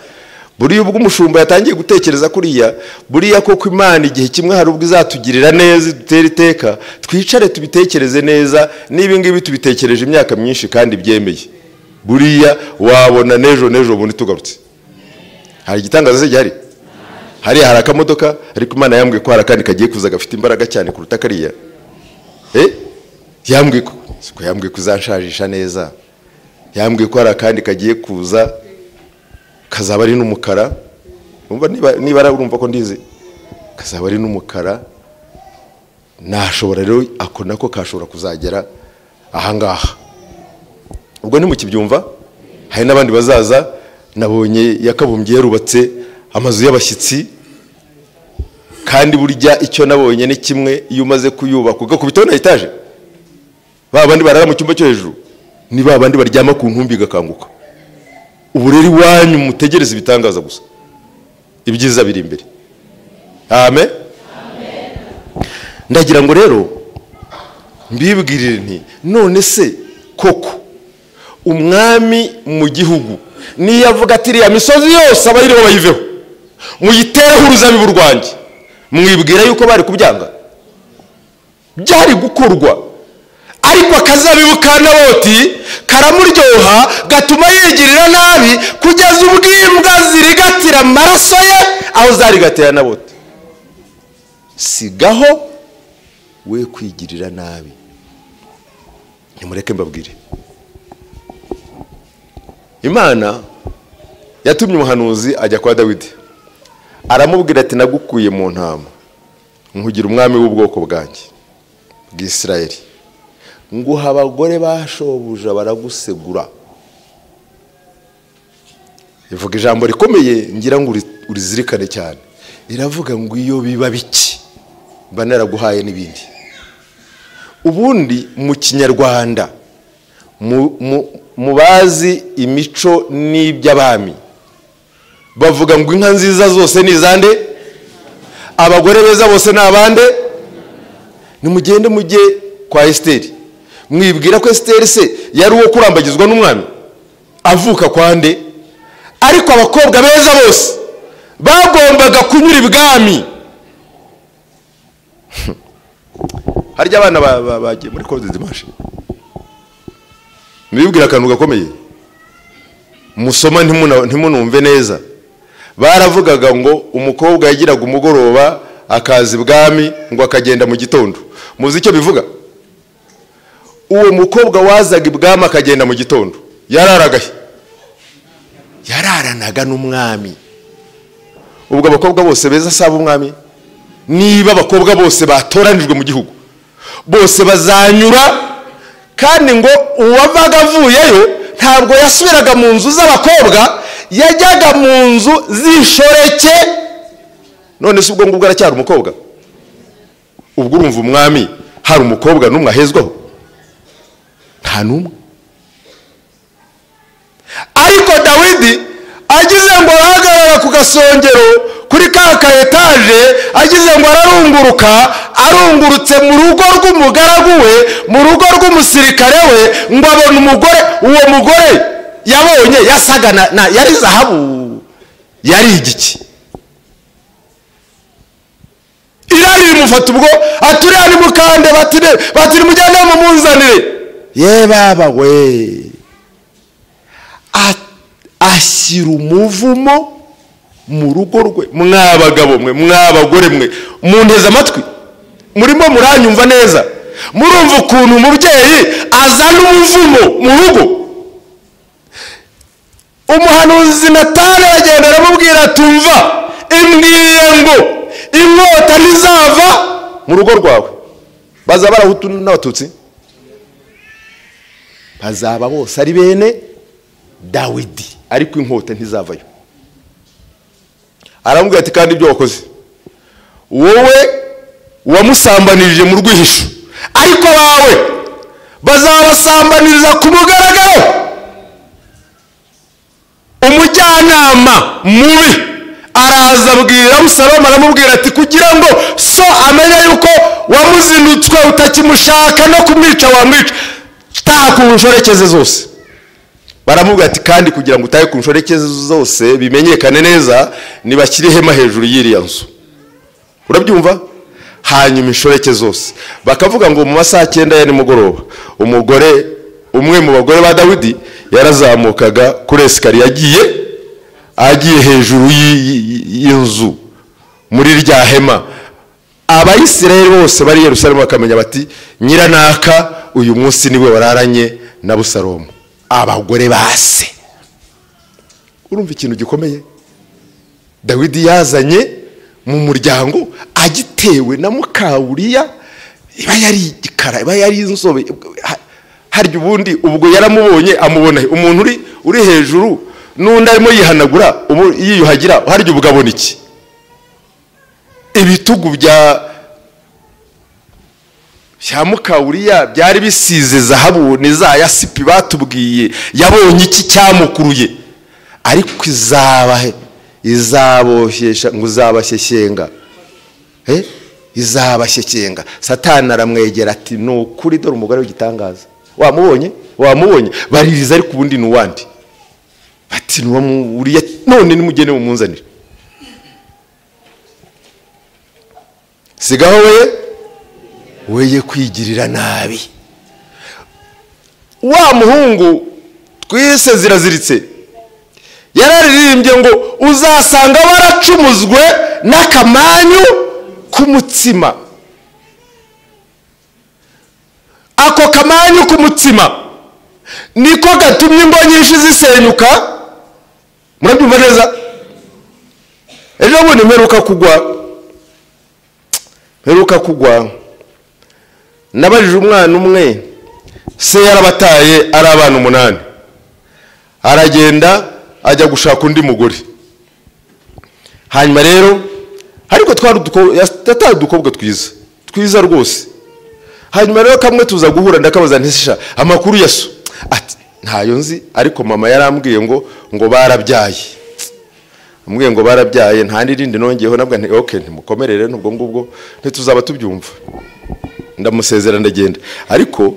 Buriya ubwo umushumba yatangiye gutekereza kuriya, buriya koko Imana igihe kimwe hari ubwo izatugirira neza idutera iteka, twicare tubitekereze neza. Niba ngibi tubitekereje imyaka myinshi kandi byemeye, buriya wabona nejo bundi tugarutse. Hari igitangaza se gihari? Hari akamodoka, ariko Imana yambwiye ko hari akandi kagiye kuza gafite imbaraga cyane kuruta kariya. Yambwiye ko yambwiye kuzansharisha neza, yambwiye ko hari akandi kagiye kuza kazaba ari n'umukara. Umva niba urumva ko ndizi, kazaba ari n'umukara. Nashobora rero ako nako kashobora kuzagera ahangaha. Ubwo ntimukibyumva? Hari n'abandi bazaza. Nabonye yakabumbye yarubatse amazu y'abashyitsi, kandi burya icyo nabonye ni kimwe, iyo umaze kuyubaka ugakubitaho na etaje, ba bandi barara mu cyumba cyo hejuru ni ba bandi baryama ku ntumbi igakanguka. Ubu rero iwanyu mutegereze ibitangaza gusa, ibyiza biri imbere. Amen. Ndagira ngo rero mbibwirire nti none se koko umwami mu gihugu niyo avuga ati iriya misozi yose abayiriho bayiveho muyitereho uruzabibu rwanjye, mwibwira yuko bari kubyanga? Byari gukorwa. Ariko akazabibu ka Naboti karamuryoha gatuma yigirira nabi kugeza ubwo imbwa zirigatira amaraso ye aho zarigatira Naboti. Sigaho we kwigirira nabi. Nimureke mbabwire, Imana yatumye umuhanuzi ajya kwa Dawidi aramubwira ati nagukuye mu ntama nkugira umwami w'ubwoko bwanjye bw'Isirayeli, nguha abagore bashobuja baragusegura. Ivuga ijambo rikomeye ngira ngo urizirikane cyane. Iravuga ngo iyo biba biki Mba naraguhaye n'ibindi. Ubundi mu Kinyarwanda mubazi imico n'iby'abami bavuga ngo inka nziza zose ni izande, abagore beza bose ni abande. Nimugende mujye kwa Esiteri, mwibwira ko Esiteri se yari uwo kurambagizwa n'umwami avuka kwa nde? Ariko abakobwa beza bose bagombaga kunyura ibwami. Harya abana bagiye muri Code Dimanche, mwibwira akantu gakomeye musoma ntimunumve neza. Baravugaga ngo umukobwa yagiraga umugoroba akaza ibwami ngo akagenda mu gitondo. Muzi icyo bivuga? Uwo mukobwa wazaga ibwami akagenda mu gitondo yararagahe? Yararanaga n'umwami. Ubwo abakobwa bose beza saba umwami? Niba abakobwa bose batoranijwe mu gihugu bose bazanyura, kandi ngo uwavaga avuyeyo ntabwo yasubiraga mu nzu z'abakobwa, yajyaga mu nzu z'inshoreke. None se ubwo ngubwo aracyari umukobwa? Ubwo urumva umwami hari umukobwa n'umwe ahezwaho? Nta n'umwe. Ariko Dawidi agize ngo ahagarara ku gasongero kuri ka etaje, agize ngo ararunguruka, arungurutse mu rugo rw'umugaragu we, mu rugo rw'umusirikare we, ngo abone umugore. Uwo mugore yabonye yasaga na yari zahabu, yari igiki. Irari rimufata ubwo aturiya ni mukande, batiri mujyane mumunzanire. Ye baba we, ashyira umuvumo mu rugo rwe. Mwabagabo mwe, mwabagore mwe, munteze amatwi, murimo muranyumva neza? Murumva ukuntu umubyeyi azana umuvumo mu rugo? Umuhanuzi Natani aragenda aramubwira, tumva imbwiye ngo inkota ntizava mu rugo rwawe. Bazaba Abahutu n'Abatutsi, bazaba bose ari bene Dawidi, ariko inkota ntizavayo. Aramubwira ati kandi ibyo wakoze wowe wamusambanirije mu rwihisho, ariko bawe bazabasambaniriza ku mugaragaro. Umujyanama mubi araza abwira Abusalomu, aramubwira ati kugira ngo so amenye yuko wamuzinutswe utakimushaka no kumwica wamwica, taha ku nshoreke zose. Baramubwira ati kandi kugira ngo utahe ku nshoreke zose bimenyekane neza, nibashyire ihema hejuru y'iriya nzu. Urabyumva? Hanyuma inshoreke zose bakavuga ngo mu masaha 9 ya nimugoroba umugore umwe mu bagore ba Dawidi yarazamukaga kuri esikariye agiye hejuru y'inzu muri rya hema. Abayisiraheli bose bari Yerusalemu bakamenya bati nyiranaka uyu munsi niwe wararanye na Abusalomu. Abagore base. Urumva ikintu gikomeye Dawidi yazanye mu muryango agitewe na mukawuriya, iba yari igikara, iba yari inzobe. Harya ubundi ubwo yaramubonye amubona umuntu uri hejuru n'undi arimo yihanagura yiyuhagira, harya ubwo abona iki? Ibitugu bya mukawuriya byari bisize zahabu ni za yasipi batubwiye. Yabonye iki cyamukuruye? Ariko izabahe izabohesha ngo uzabashyeshyenga, izabashyeshyenga. Satani aramwegera ati ni ukuri dore umugore w'igitangaza, wamubonye? Wamubonye? Baririza ariko ubundi ni uwandi. Bati uriya none nimugende mumunzanire. Sigaho weye kwigirira nabi. Wa muhungu twise ziraziritse yararirimbye ngo uzasanga baracumuzwe n'akamanyu k'umutsima. Ako kamanyu k'umutsima niko gatumye ingo nyinshi zisenyuka. Murabyumva neza? Ejo bundi mperuka kugwa nabajije umwana umwe, se yarabataye ari abana 8, aragenda ajya gushaka undi mugore. Hanyuma rero ariko twari udukobwa twiza, twiza rwose. Hanyuma rero kamwe tuza guhura ndakabaza ntisha amakuru ya so, ati ntayo nzi, ariko mama yarambwiye ngo barabyaye, ambwiye ngo barabyaye, nta n'irindi nongeyeho. Nabwo nti okay, ntimukomerere n'ubwo ngubwo ntituzaba tubyumva. Ndamusezera ndagenda. Ariko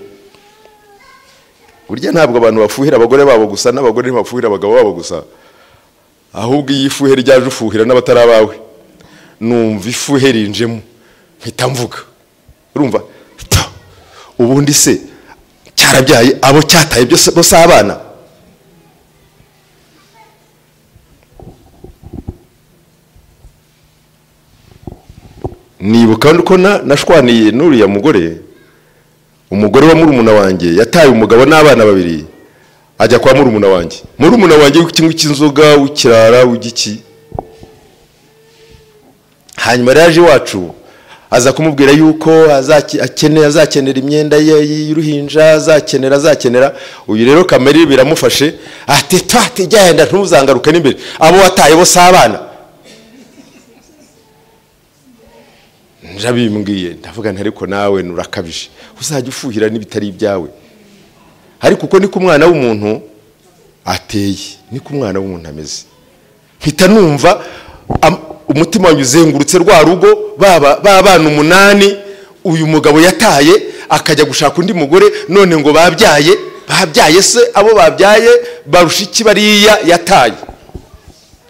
burya ntabwo abantu bafuhira abagore babo gusa, n'abagore ntibafuhira abagabo babo gusa, ahubwo iyi fuhe ryaje ufuhira n'abatari abawe. Numva ifuhe rinjemo mpita mvuga, urumva ubundi se cyarabyaye abo cyataye byose bose abana. Nibuka ko nashwaniye n'uriya mugore, umugore wa murumuna wanjye yataye umugabo n'abana babiri ajya kwa murumuna wanjye. Murumuna wanjye w'ikinywi cy'inzoga, w'ikirara, w'igiki. Hanyuma yaje iwacu aza kumubwira yuko azakenera imyenda ye y'uruhinja, azakenera. Uyu rero kamere biramufashe, ati twati genda ntuzangaruke n'imbere, abo wataye bose abana. Njabimbwiye ndavuga nti ariko nawe nurakabije, uzajya ufuhira n'ibitari ibyawe. Ariko uko niko umwana w'umuntu ateye, niko umwana w'umuntu ameze. Mpita numva umutima wanjye uzengurutse rwa rugo, baba 8 uyu mugabo yataye akajya gushaka undi mugore, none ngo babyaye se abo babyaye barusha iki bariya yataye,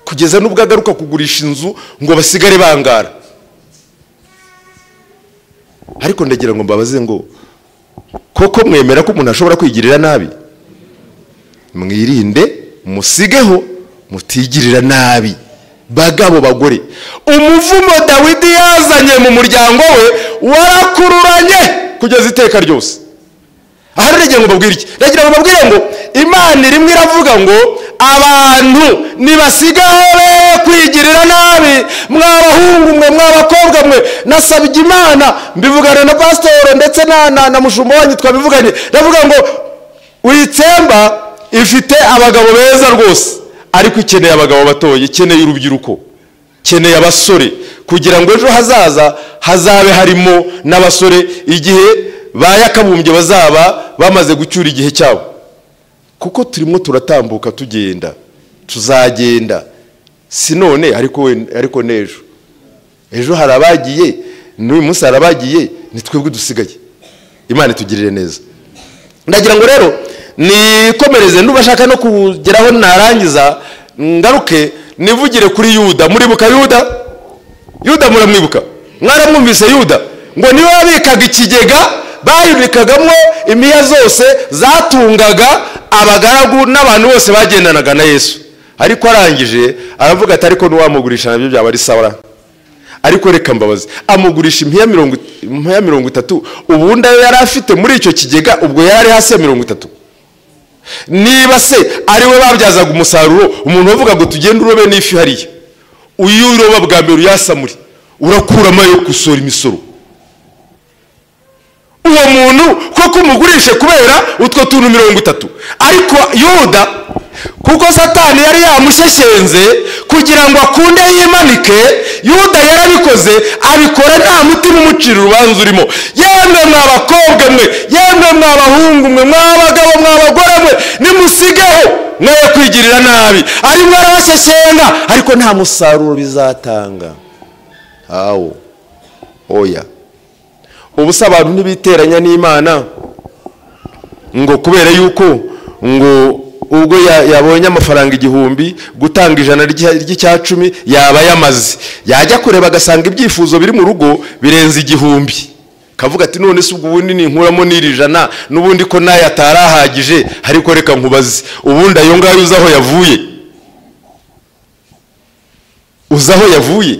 kugeza n'ubwo agaruka kugurisha inzu ngo basigare bangara. Ariko ndagira ngo mbabaze ngo koko mwemera ko umuntu ashobora kwigirira nabi? Mwirinde, musigeho mutigirira nabi. Bagabo bagore, umuvumo Dawidi yazanye mu muryango we warakururanye kugeza iteka ryose. Aha ndagira ngo mbabwire iki? Ndagira ngo mbabwire ngo Imana rimwe iravuga ngo abantu nibasigaho kwigirira nabi, mwabahungu mwe, mwabakobwa mwe. Nasabye Imana, mbivugana na pastor ndetse na mushumba wanyu twabivuganye, ndavuga ngo Witsemba ifite abagabo beza rwose, ariko ikeneye abagabo batoye, ikeneye urubyiruko, ikeneye abasore, kugira ngo ejo hazaza hazabe harimo n'abasore, igihe bayakabumbye bazaba bamaze gucyura igihe cyabo. Kuko turimo turatambuka tugenda, tuzagenda si none ariko n'ejo. Ejo harabagiye, n'uyu munsi harabagiye, ni twebwe dusigaye. Imana itugirire neza. Ndagira ngo rero nikomereze, ndubashaka no kugeraho narangiza ngaruke nivugire kuri Yuda. Muribuka Yuda? Yuda muramwibuka? Mwaramwumvise Yuda? Ngo niwe wabikaga ikigega bayubikagamo imiya zose zatungaga abagaragu n'abantu bose bagendanaga na Yesu. Ariko arangije aravuga ati ariko n'uwamugurisha nabyo byaba ari sawa, ariko reka mbabaze, amugurisha impiya 30, ubundi ayo yari afite muri icyo kigega ubwo yari hasi ya 30. Niba se ari we babyazaga umusaruro, umuntu wavuga ngo tugende urobe n'ifi hariya, uyu uroba bwa mbere uyasamuri urakuramo ayo gusora imisoro, uwo muntu koko umugurishe kubera utwo tuntu 30. Ariko Yuda, kuko Satani yari yamusheshenze kugira ngo akunde yimanike, Yuda yarabikoze, abikora nta mutima umucira urubanza urimo. Yemwe mwabakobwa mwe, yemwe mwabahungu mwe, mwabagabo mwabagore mwe, nimusigeho mwe kwigirira nabi. Ari mwarabasheshenga, ariko nta musaruro bizatanga. Awo oya, ubusa abantu ntibiteranya n'Imana ngo kubera yuko ngo ubwo yabonye amafaranga 1000 gutanga 100 ry'icya 10 yaba yamaze, yajya kureba agasanga ibyifuzo biri mu rugo birenze 1000, kavuga ati none se ubwo ubundi ninkuramo n'iri 100 n'ubundi ko nayo atarahagije, ariko reka nkubaze, ubundi ayo ngayo uzaho yavuye, uzaho yavuye.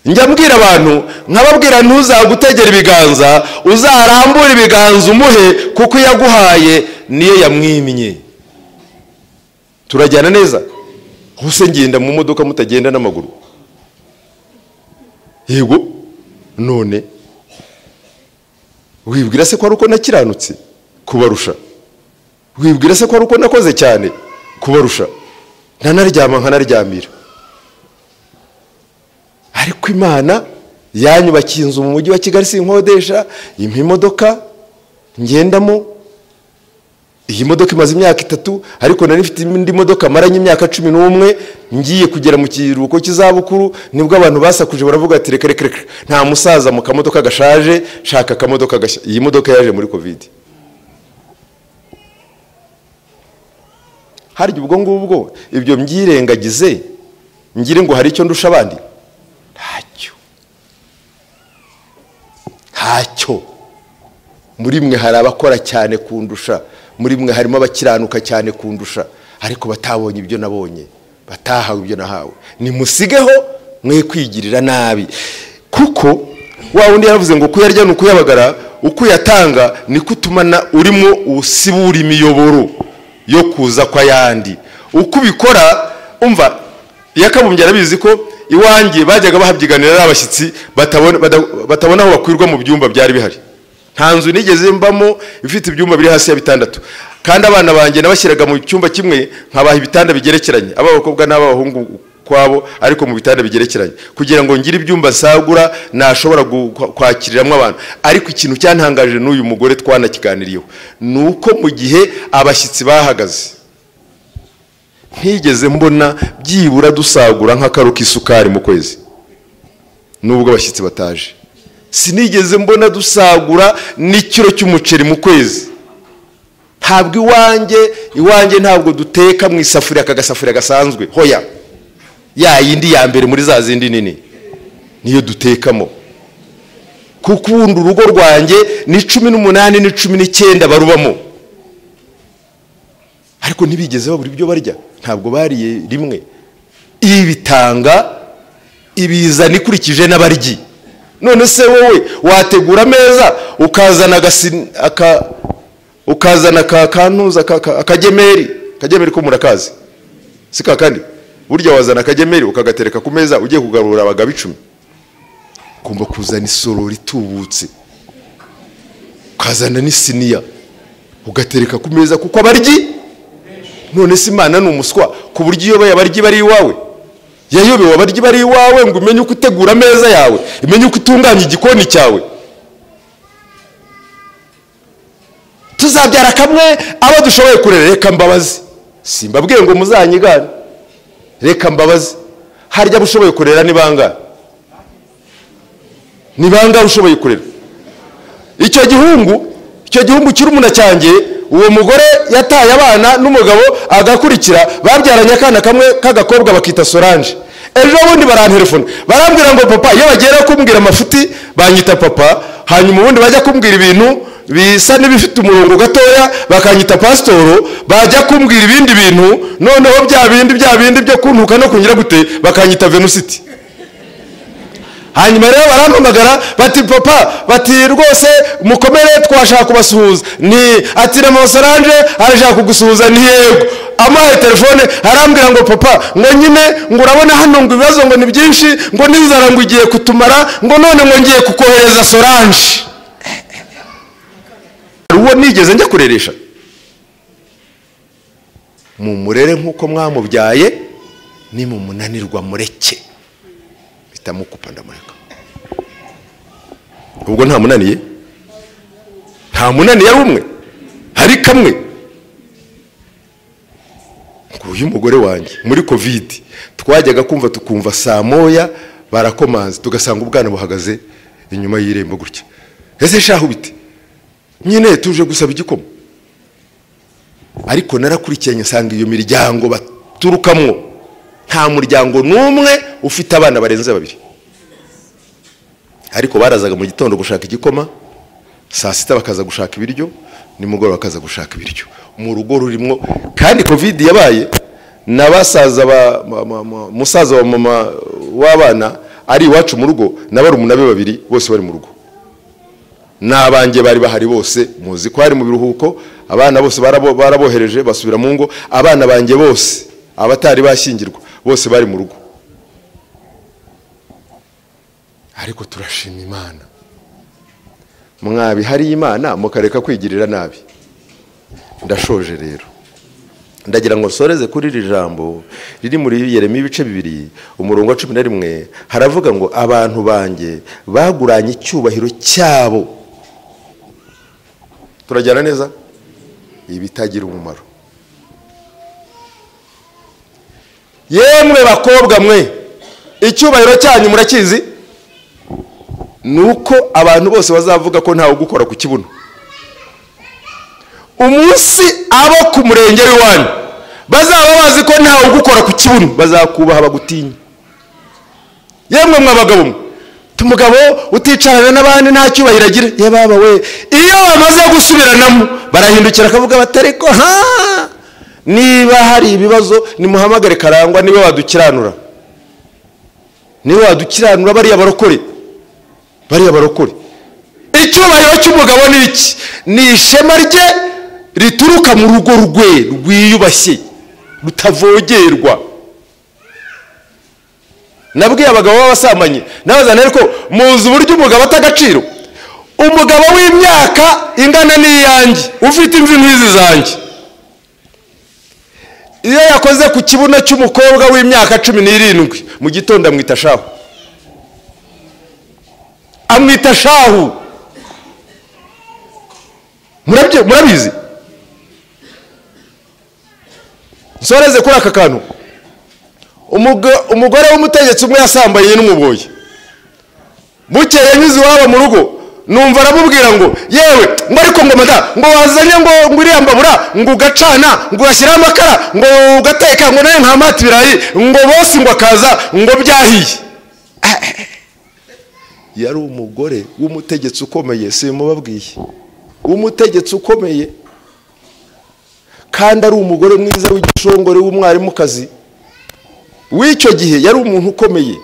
Njya mbwira abantu nkababwira ntuzagutegera ibiganza, uzarambura ibiganza umuhe, kuko yaguhaye niyo yamwimye. Turajyana neza? Hose ngenda mu modoka mutagenda n'amaguru. Yego none wibwira se ko ari uko nakiranutse kubarusha? Wibwira se ko ari uko nakoze cyane kubarusha? Ntanaryama nkanaryamira. Ariko Imana Yanyubakiye inzu mu mujyi wa Kigali sinkodesha, impa imodoka ngendamo. Iyi modoka imaze imyaka 3, ariko nari mfite indi modoka maranye imyaka 11, ngiye kugera mu kiruhuko cy'izabukuru, nibwo abantu basakuje baravuga ati reka reka reka, nta musaza mu kamodoka gashaje, shaka akamodoka gashya. Iyi modoka yaje muri Covid. Harya ubwo ngubwo ibyo mbyirengagize ngire ngo hari icyo ndusha abandi? Ntacyo, ntacyo. Muri mwe hari abakora cyane kundusha, muri mwe harimo abakiranuka cyane kundusha, ariko batabonye ibyo nabonye, batahawe ibyo nahawe. Nimusigeho mwe kwigirira nabi, kuko wa wundi yaravuze ngo kuyarya ni ukuyabagara, uko uyatanga niko utumana urimo usibura imiyoboro yo kuza kwa yandi. Uko ubikora, umva Yakabumbye arabizi ko iwanjye bajyaga bahabyiganira ari abashyitsi batabona aho bakwirwa mu byumba byari bihari. Nta nzu nigeze mbamo ifite ibyumba biri hasi ya 6, kandi abana banjye nabashyiraga mu cyumba kimwe nkabaha ibitanda bigerekeranye, ab'abakobwa n'ab'abahungu kwabo, ariko mu bitanda bigerekeranye, kugira ngo ngire ibyumba sagura nashobora kwakiriramo abantu. Ariko ikintu cyantangaje n'uyu mugore twanakiganiriyeho ni uko mu gihe abashyitsi bahagaze ntigeze mbona byibura dusagura nk'akaro k'isukari mu kwezi, nubwo abashyitsi bataje. Sinigeze mbona dusagura n'ikiro cy'umuceri mu kwezi. Ntabwo iwanjye ntabwo duteka mu isafuriya akagasafuriya gasanzwe, hoya, ya yindi ya mbere muri za zindi nini niyo dutekamo. Kuko ubundi urugo rwanjye ni 18 ni 19 barubamo, ariko ntibigeze babura ibyo barya, ntabwo bariye rimwe. Ibitanga ibizana ikurikije n'abaryi. None se wowe wategura ameza ukazana ukazana kakantuza akagemeri, akagemeri ko murakazi sika kandi burya wazana akagemeri ukagatereka ku meza ugiye kugarura abagabo 10, kumba kuzana isorori itubutse, ukazana n'isiniya ugatereka ku meza kuko abaryi. None se Imana ni umuswa ku buryo iyo abaryi bari iwawe yayobewe abaryi bari iwawe ngo umenye uko utegura ameza yawe, umenye uko utunganya igikoni cyawe? Tuzabyara kamwe abo dushoboye kurera. Reka mbabazi, simbabwiye ngo muzanyigane, reka mbabazi, harya bushoboye kurera ni bangahe? Ni bangahe ushoboye kurera? Icyo gihungu kirumuna cyanjye, uwo mugore yataye abana n'umugabo agakurikira, babyaranye akana kamwe k'agakobwa bakita Solange. Ejo bundi barantelefone barambwira ngo papa, iyo bagera kumbwira amafuti banyita papa, hanyuma ubundi bajya kumbwira ibintu bisa n'ibifite umurongo gatoya bakanyita pasitoro, bajya kumbwira ibindi bintu noneho bya bindi byo kuntuka no kunyira gute bakanyita Venusiti. Hanyuma rero barampamagara bati papa, bati rwose mukomere twashaka kubasuhuza. Ni ati na Solange arashaka kugusuhuza. Ni yego. Amaye telefone arambwira ngo papa, ngo nyine ngo urabona hano ngo ibibazo ngo ni byinshi, ngo n'inzara ngo igiye kutumara, ngo none ngo ngiye kukohereza Solange. Uwo nigeze njya kureresha? Mumurere nkuko mwamubyaye, nimumunanirwa mureke. Bitamukupa ndamureka. Ubwo nta munaniye? Nta munaniye ari umwe, hari kamwe. Uyu mugore wanjye muri Covid twajyaga kumva tukumva saa moya barakomanze, tugasanga ubwana buhagaze inyuma y'irembo gutya. Ese shahu bite? Nyine tuje gusaba igikoma. Ariko narakurikiranye nsanga iyo miryango baturukamwo nta muryango n'umwe ufite abana barenze 2. Ariko barazaga mu gitondo gushaka igikoma, saa 6 bakaza gushaka ibiryo, nimugoroba bakaza gushaka ibiryo. Mu rugo rurimo kandi Covid yabaye nabasaza ba musaza wa mama w'abana ari iwacu mu rugo, n'abarumuna be 2 bose bari mu rugo. N'abanjye bari bahari bose, muzi ko ari mu biruhuko, abana bose barabohereje basubira mu ngo, abana banjye bose abatari bashyingirwa bose bari mu rugo. Ariko turashima Imana, mwabihariye Imana mukareka kwigirira nabi. Ndashoje rero, Ndagira ngo nsoreze kuri iri jambo riri muri Yeremiya ibice 2 umurongo wa 11, haravuga ngo abantu banjye baguranye icyubahiro cyabo. Turajyana neza? Ibitagira umumaro. Yemwe bakobwa mwe, icyubahiro cyanyu murakizi? Nuko abantu bose bazavuga ko ntawe ugukora ku kibuno. Umunsi abo ku murenge w'iwanyu bazaba bazi ko ntawe ugukora ku kibuno, bazakubaha bagutinya. Yemwe mwabagabo mwe, tumugabo uticarana n'abandi nta cyubahiro agira, ye baba we, iyo bamaze gusubiranamo barahindukira akavuga batariko ha, niba hari ibibazo nimuhamagare Karangwa, niwe wadukiranura, niwe wadukiranura, bariya barokore, bariya barokore. Icyubahiro cy'umugabo ni iki? Ni ishema rye rituruka mu rugo rwe rwiyubashye rutavogerwa. Nabwiye abagabo b'abasambanyi nabazana, ariko muzi uburyo umugabo atagaciro. Umugabo w'imyaka ingana n'iyanjye ufite imvi nk'izi zanjye, iyo yakoze ku kibuno cy'umukobwa w'imyaka 17 mu gitondo amwita shahu, amwita shahu. Murabizi? Nsoreze kuri aka kantu. Umugore w'umutegetsi umwe yasambaye n'umuboyi. Bukeye nyuze iwabo mu rugo numva aramubwira ngo yewe, ngo ariko ngo mada, ngo wazanye ngo iriya mbabura, ngo ugacana, ngo ugashyiraho amakara, ngo ugateka, ngo nawe nkamata ibirayi, ngo bose ngo akaza ngo byahiye. Yari umugore w'umutegetsi ukomeye, simubabwiye, w'umutegetsi ukomeye, kandi ari umugore mwiza w'igishongore w'umwarimukazi w'icyo gihe, yari umuntu ukomeye.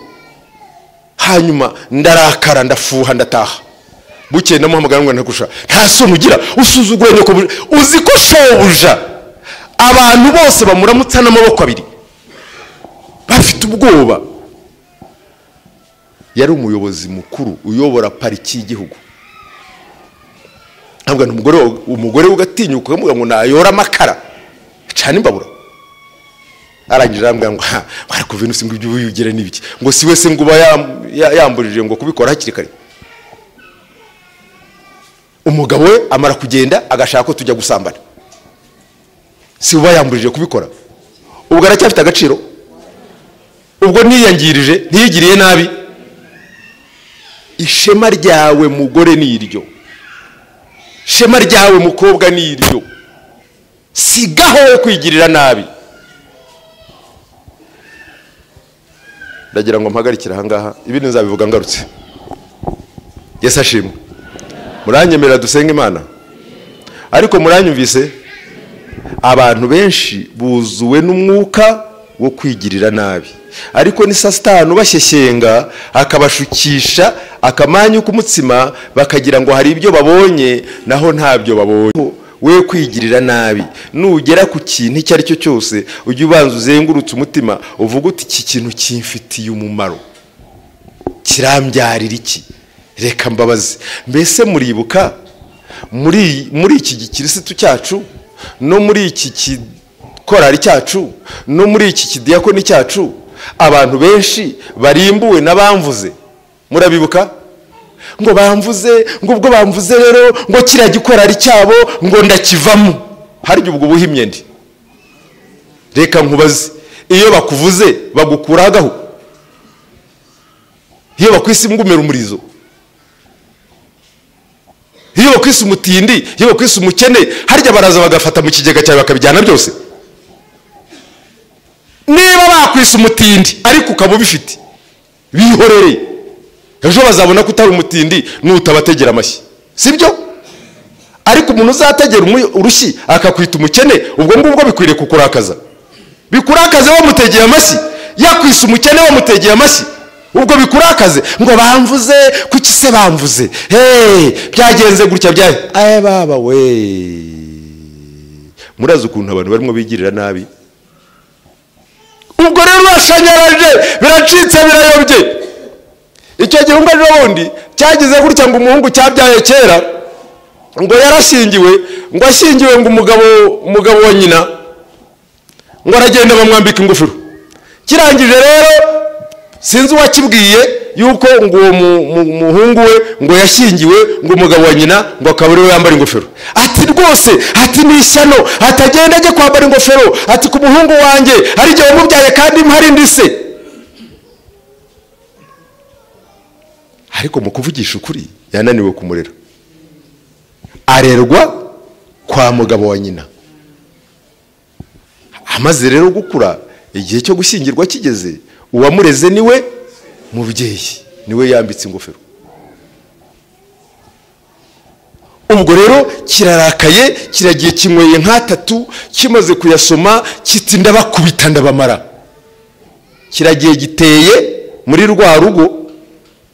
Hanyuma ndarakara, ndafuha, ndataha. Bukeye ndamuhamagara ngo ntagusha, nta soni ugira, usuzuguye nyoko, uzi ko shobuja abantu bose bamuramutsa n'amaboko abiri bafite ubwoba. Yari umuyobozi mukuru uyobora pariki y'igihugu. Ntabwo umugore ugatinyuka ukamuga ngo nayora amakara cyane imbabura. Arangije arambwira ngo ariko Venus ngo ibyo uyugere nibiki, ngo si wese ngo uba yamburije ngo kubikora hakiri kare. Umugabo we amara kugenda agashaka ko tujya gusambana, si uba yamburije kubikora, ubwo aracyafite agaciro? Ubwo ntiyangirije, ntiyigiriye nabi. Ishema ryawe mugore ni iryo, shema ryawe mukobwa ni iryo. Sigaho kwigirira nabi. Ndagira ngo mpagarikire aha ngaha, ibindi nzabivuga ngarutse. Yesu ashimwe. Muranyemerera dusenga Imana? Ariko muranyumvise? Abantu benshi buzuwe n'umwuka wo kwigirira nabi, ariko ni Satani ubashyeshyenga akabashukisha akamanyu k'umutsima, bakagira ngo hari ibyo babonye naho ntabyo babonye. We kwigirira nabi, nugera ku kintu icyo ari cyo cyose ujye ubanza uzengurutse umutima uvuga uti iki kintu kimfitiye umumaro, kirambyarira iki, reka mbabaze. Mbese muribuka muri iki gikirisitu cyacu, no muri iki gikorari cyacu, no muri iki kidiyakoni cyacu, abantu benshi barimbuwe n'abamvuze? Murabibuka? Ngo bamvuze, ngo ubwo bamvuze rero ngo kiriya gikorari cyabo ngo ndakivamo. Harya ubwo buhimye ndi? Reka nkubaze, iyo bakuvuze bagukura agahu? Iyo bakwise ingumera umurizo, iyo bakwise umutindi, iyo bakwise umukene, harya baraza bagafata mu kigega cyawe bakabijyana byose? Niba bakwise umutindi ariko ukaba ubifite, bihorere, ejo bazabona ko utari umutindi nutabategera amashyi, sibyo? Ariko umuntu uzategera urushyi akakwita umukene, ubwo ngubwo bikwiriye kukurakaza. Bikurakaze wamutegeye amashyi, yakwise umukene wamutegeye amashyi, ubwo bikurakaze ngo bamvuze, kuki se bamvuze, hey, byagenze gutya byaye. Aye baba we, murazi ukuntu abantu barimo bigirira nabi. Ubwo rero urashanyaraje, biracitse, birayobye. Icyo gihe ubwo bundi cyagize gutya ngo umuhungu cyabyaye kera, ngo yarashingiwe, ngo ashingiwe ngo umugabo wa nyina Ngo aragenda bamwambika ingofero. Kirangije rero sinzi uwakibwiye yuko ngo muhungu we ngo yashyingiwe ngo umugabo wa nyina ngo akaba ariwe yambara ingofero. Ati rwose, ati ni ishyano, atagenda ajye kwambara ingofero, ati ku muhungu wanjye hari igihe wamubyaye kandi mpari ndi se. Ariko mu kuvugisha ukuri yananiwe kumurera, arerwa kwa mugabo wa nyina. Amaze rero gukura, igihe cyo gushyingirwa kigeze, uwamureze niwe mubyeyi, niwe yambitse ingofero. Ubwo rero kirarakaye, kiragiye kinyweye nk'atatu, kimaze kuyasoma kiti ndabakubita ndabamara. Kiragiye giteye muri rwa rugo,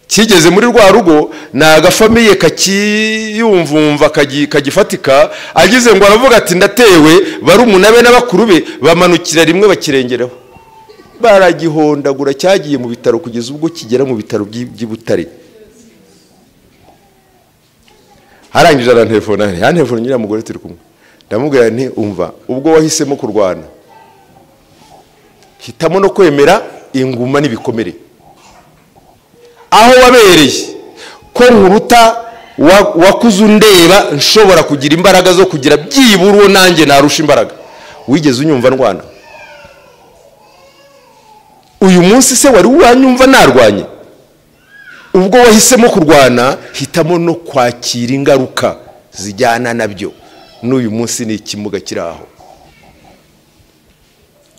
kigeze muri rwa rugo ni agafamiye kakiyumvumva kagifatika, agize ngo aravuga ati ndatewe, barumuna be n'abakuru be bamanukira rimwe bakirengereho, baragihondagura. Cyagiye mu bitaro kugeza ubwo kigera mu bitaro by'i Butare. Arangije arantelefona, yantelefona nyira mugore turi kumwe, ndamubwira nti umva, ubwo wahisemo kurwana hitamo no kwemera inguma n'ibikomere. Aho wabereye ko nkuruta wakuze undeba nshobora kugira imbaraga zo kugira byibura uwo nanjye narusha imbaraga, wigeze unyumva ndwana? Uyu munsi se wari wanyumva narwanye? Ubwo wahisemo kurwana hitamo no kwakira ingaruka zijyana nabyo. N'uyu munsi ni ikimuga kiri aho.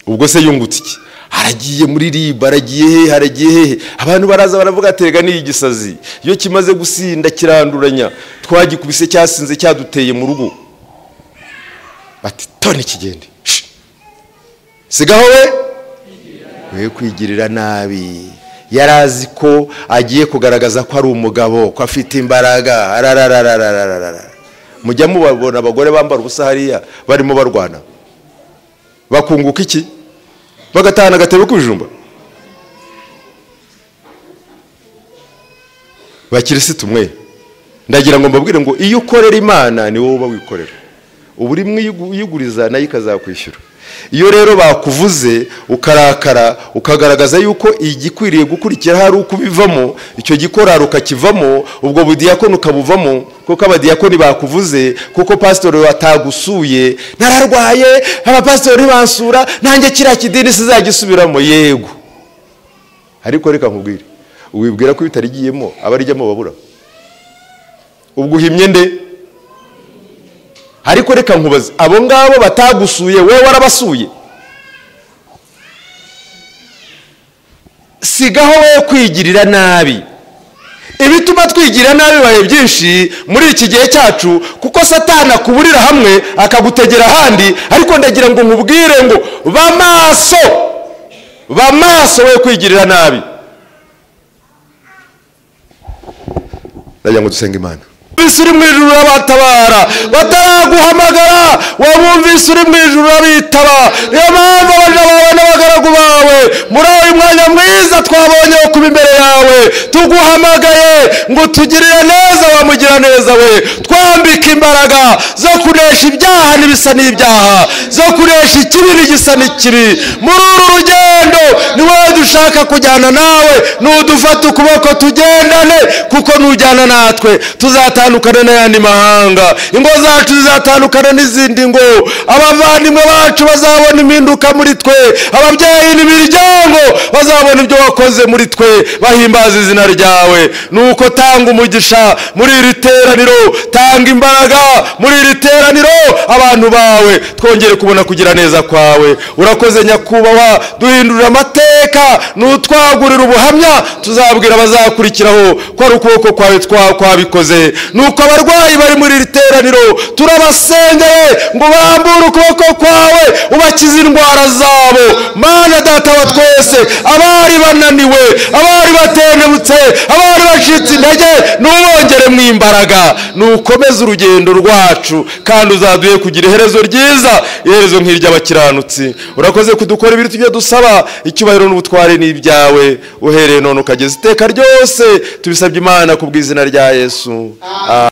Ubwo se yungutse iki? Aragiye muri riba, aragiye hehe, aragiye hehe. Abantu baraza baravuga atega ni igisazi, iyo kimaze gusinda kiranduranya, twagikubise cyasinze cyaduteye mu rugo. Bati tone kigende, sigaho we kwigirira nabi. Yarazi ko agiye kugaragaza ko ari umugabo, ko afite imbaraga. Ararararararara. Mujya mubabona abagore bambara ubusa hariya barimo barwana, bakunguka iki? Bagatahana agatebo k'ibijumba. Bakirisitu mwe, ndagira ngo mbabwire ngo iyo ukorera Imana ni wowe uba wikorera, uba urimo uyiguriza nayo ikazakwishyura. Iyo rero bakuvuze ukarakara, ukagaragaza yuko igikwiriye gukurikira hari uko ubivamo, icyo gikoraro ukakivamo, ubwo budiyakoni ukabuvamo, kuko abadiyakoni bakuvuze, kuko pasitori batagusuye, nararwaye abapasitori bansura, nanjye kiriya kidini sizagisubiramo. Yego, ariko reka nkubwire, wibwira ko bitarigiyemo abarijyamo babura, ubwo uhimye nde? Ariko reka nkubaze, abo ngabo batagusuye wowe warabasuye? Sigaho wowe kwigirira nabi. Ibituma twigira nabi bibaye byinshi muri iki gihe cyacu, kuko Satani akuburira hamwe akagutegera ahandi. Ariko ndagira ngo nkubwire ngo ba maso wowe kwigirira nabi. Ndagira ngo dusenge Imana. Uri mu ijuru urabatabara, bataraguhamagara wabumvise uri mu ijuru urabitaba. Niyo mpamvu abaja bawe n'abagaragu bawe muri uyu mwanya mwiza twabonye wo kuba imbere yawe, tuguhamagaye ngo tugirire neza wa mugira neza we, twambike imbaraga zo kunesha ibyaha n'ibisa n'ibyaha, zo kunesha ikibi n'igisa n'ikibi. Muri uru rugendo ni wowe dushaka kujyana nawe, nudufata ukuboko tugendane, kuko nujyana natwe tuzatandukana n'ayandi mahanga, ingo zacu zizatandukana n'izindi ngo, abavandimwe bacu bazabona impinduka muri twe, ababyeyi n'imiryango bazabona ibyo wakoze muri twe, bahimbaza izina ryawe. Nuko tanga umugisha muri iri teraniro, tanga imbaraga muri iri teraniro, abantu bawe twongere kubona kugira neza kwawe. Urakoze nyakubahwa, duhindurira amateka, nutwagurira ubuhamya tuzabwira abazakurikiraho ko ari ukuboko kwawe twabikoze. Nuko abarwayi bari muri iri teraniro turabasengeye ngo bambure ukuboko kwawe ubakize indwara zabo. Mana data wa twese, abari bananiwe, abari batenebutse, abari bacitse intege, nubongere mu imbaraga, nukomeze urugendo rwacu, kandi uzaduhe kugira iherezo ryiza, iherezo nk'iry'abakiranutsi. Urakoze kudukora ibiri tujye dusaba, icyubahiro n'ubutware ni ibyawe, uhereye none ukageza iteka ryose. Tubisabye Imana ku bw'izina rya Yesu.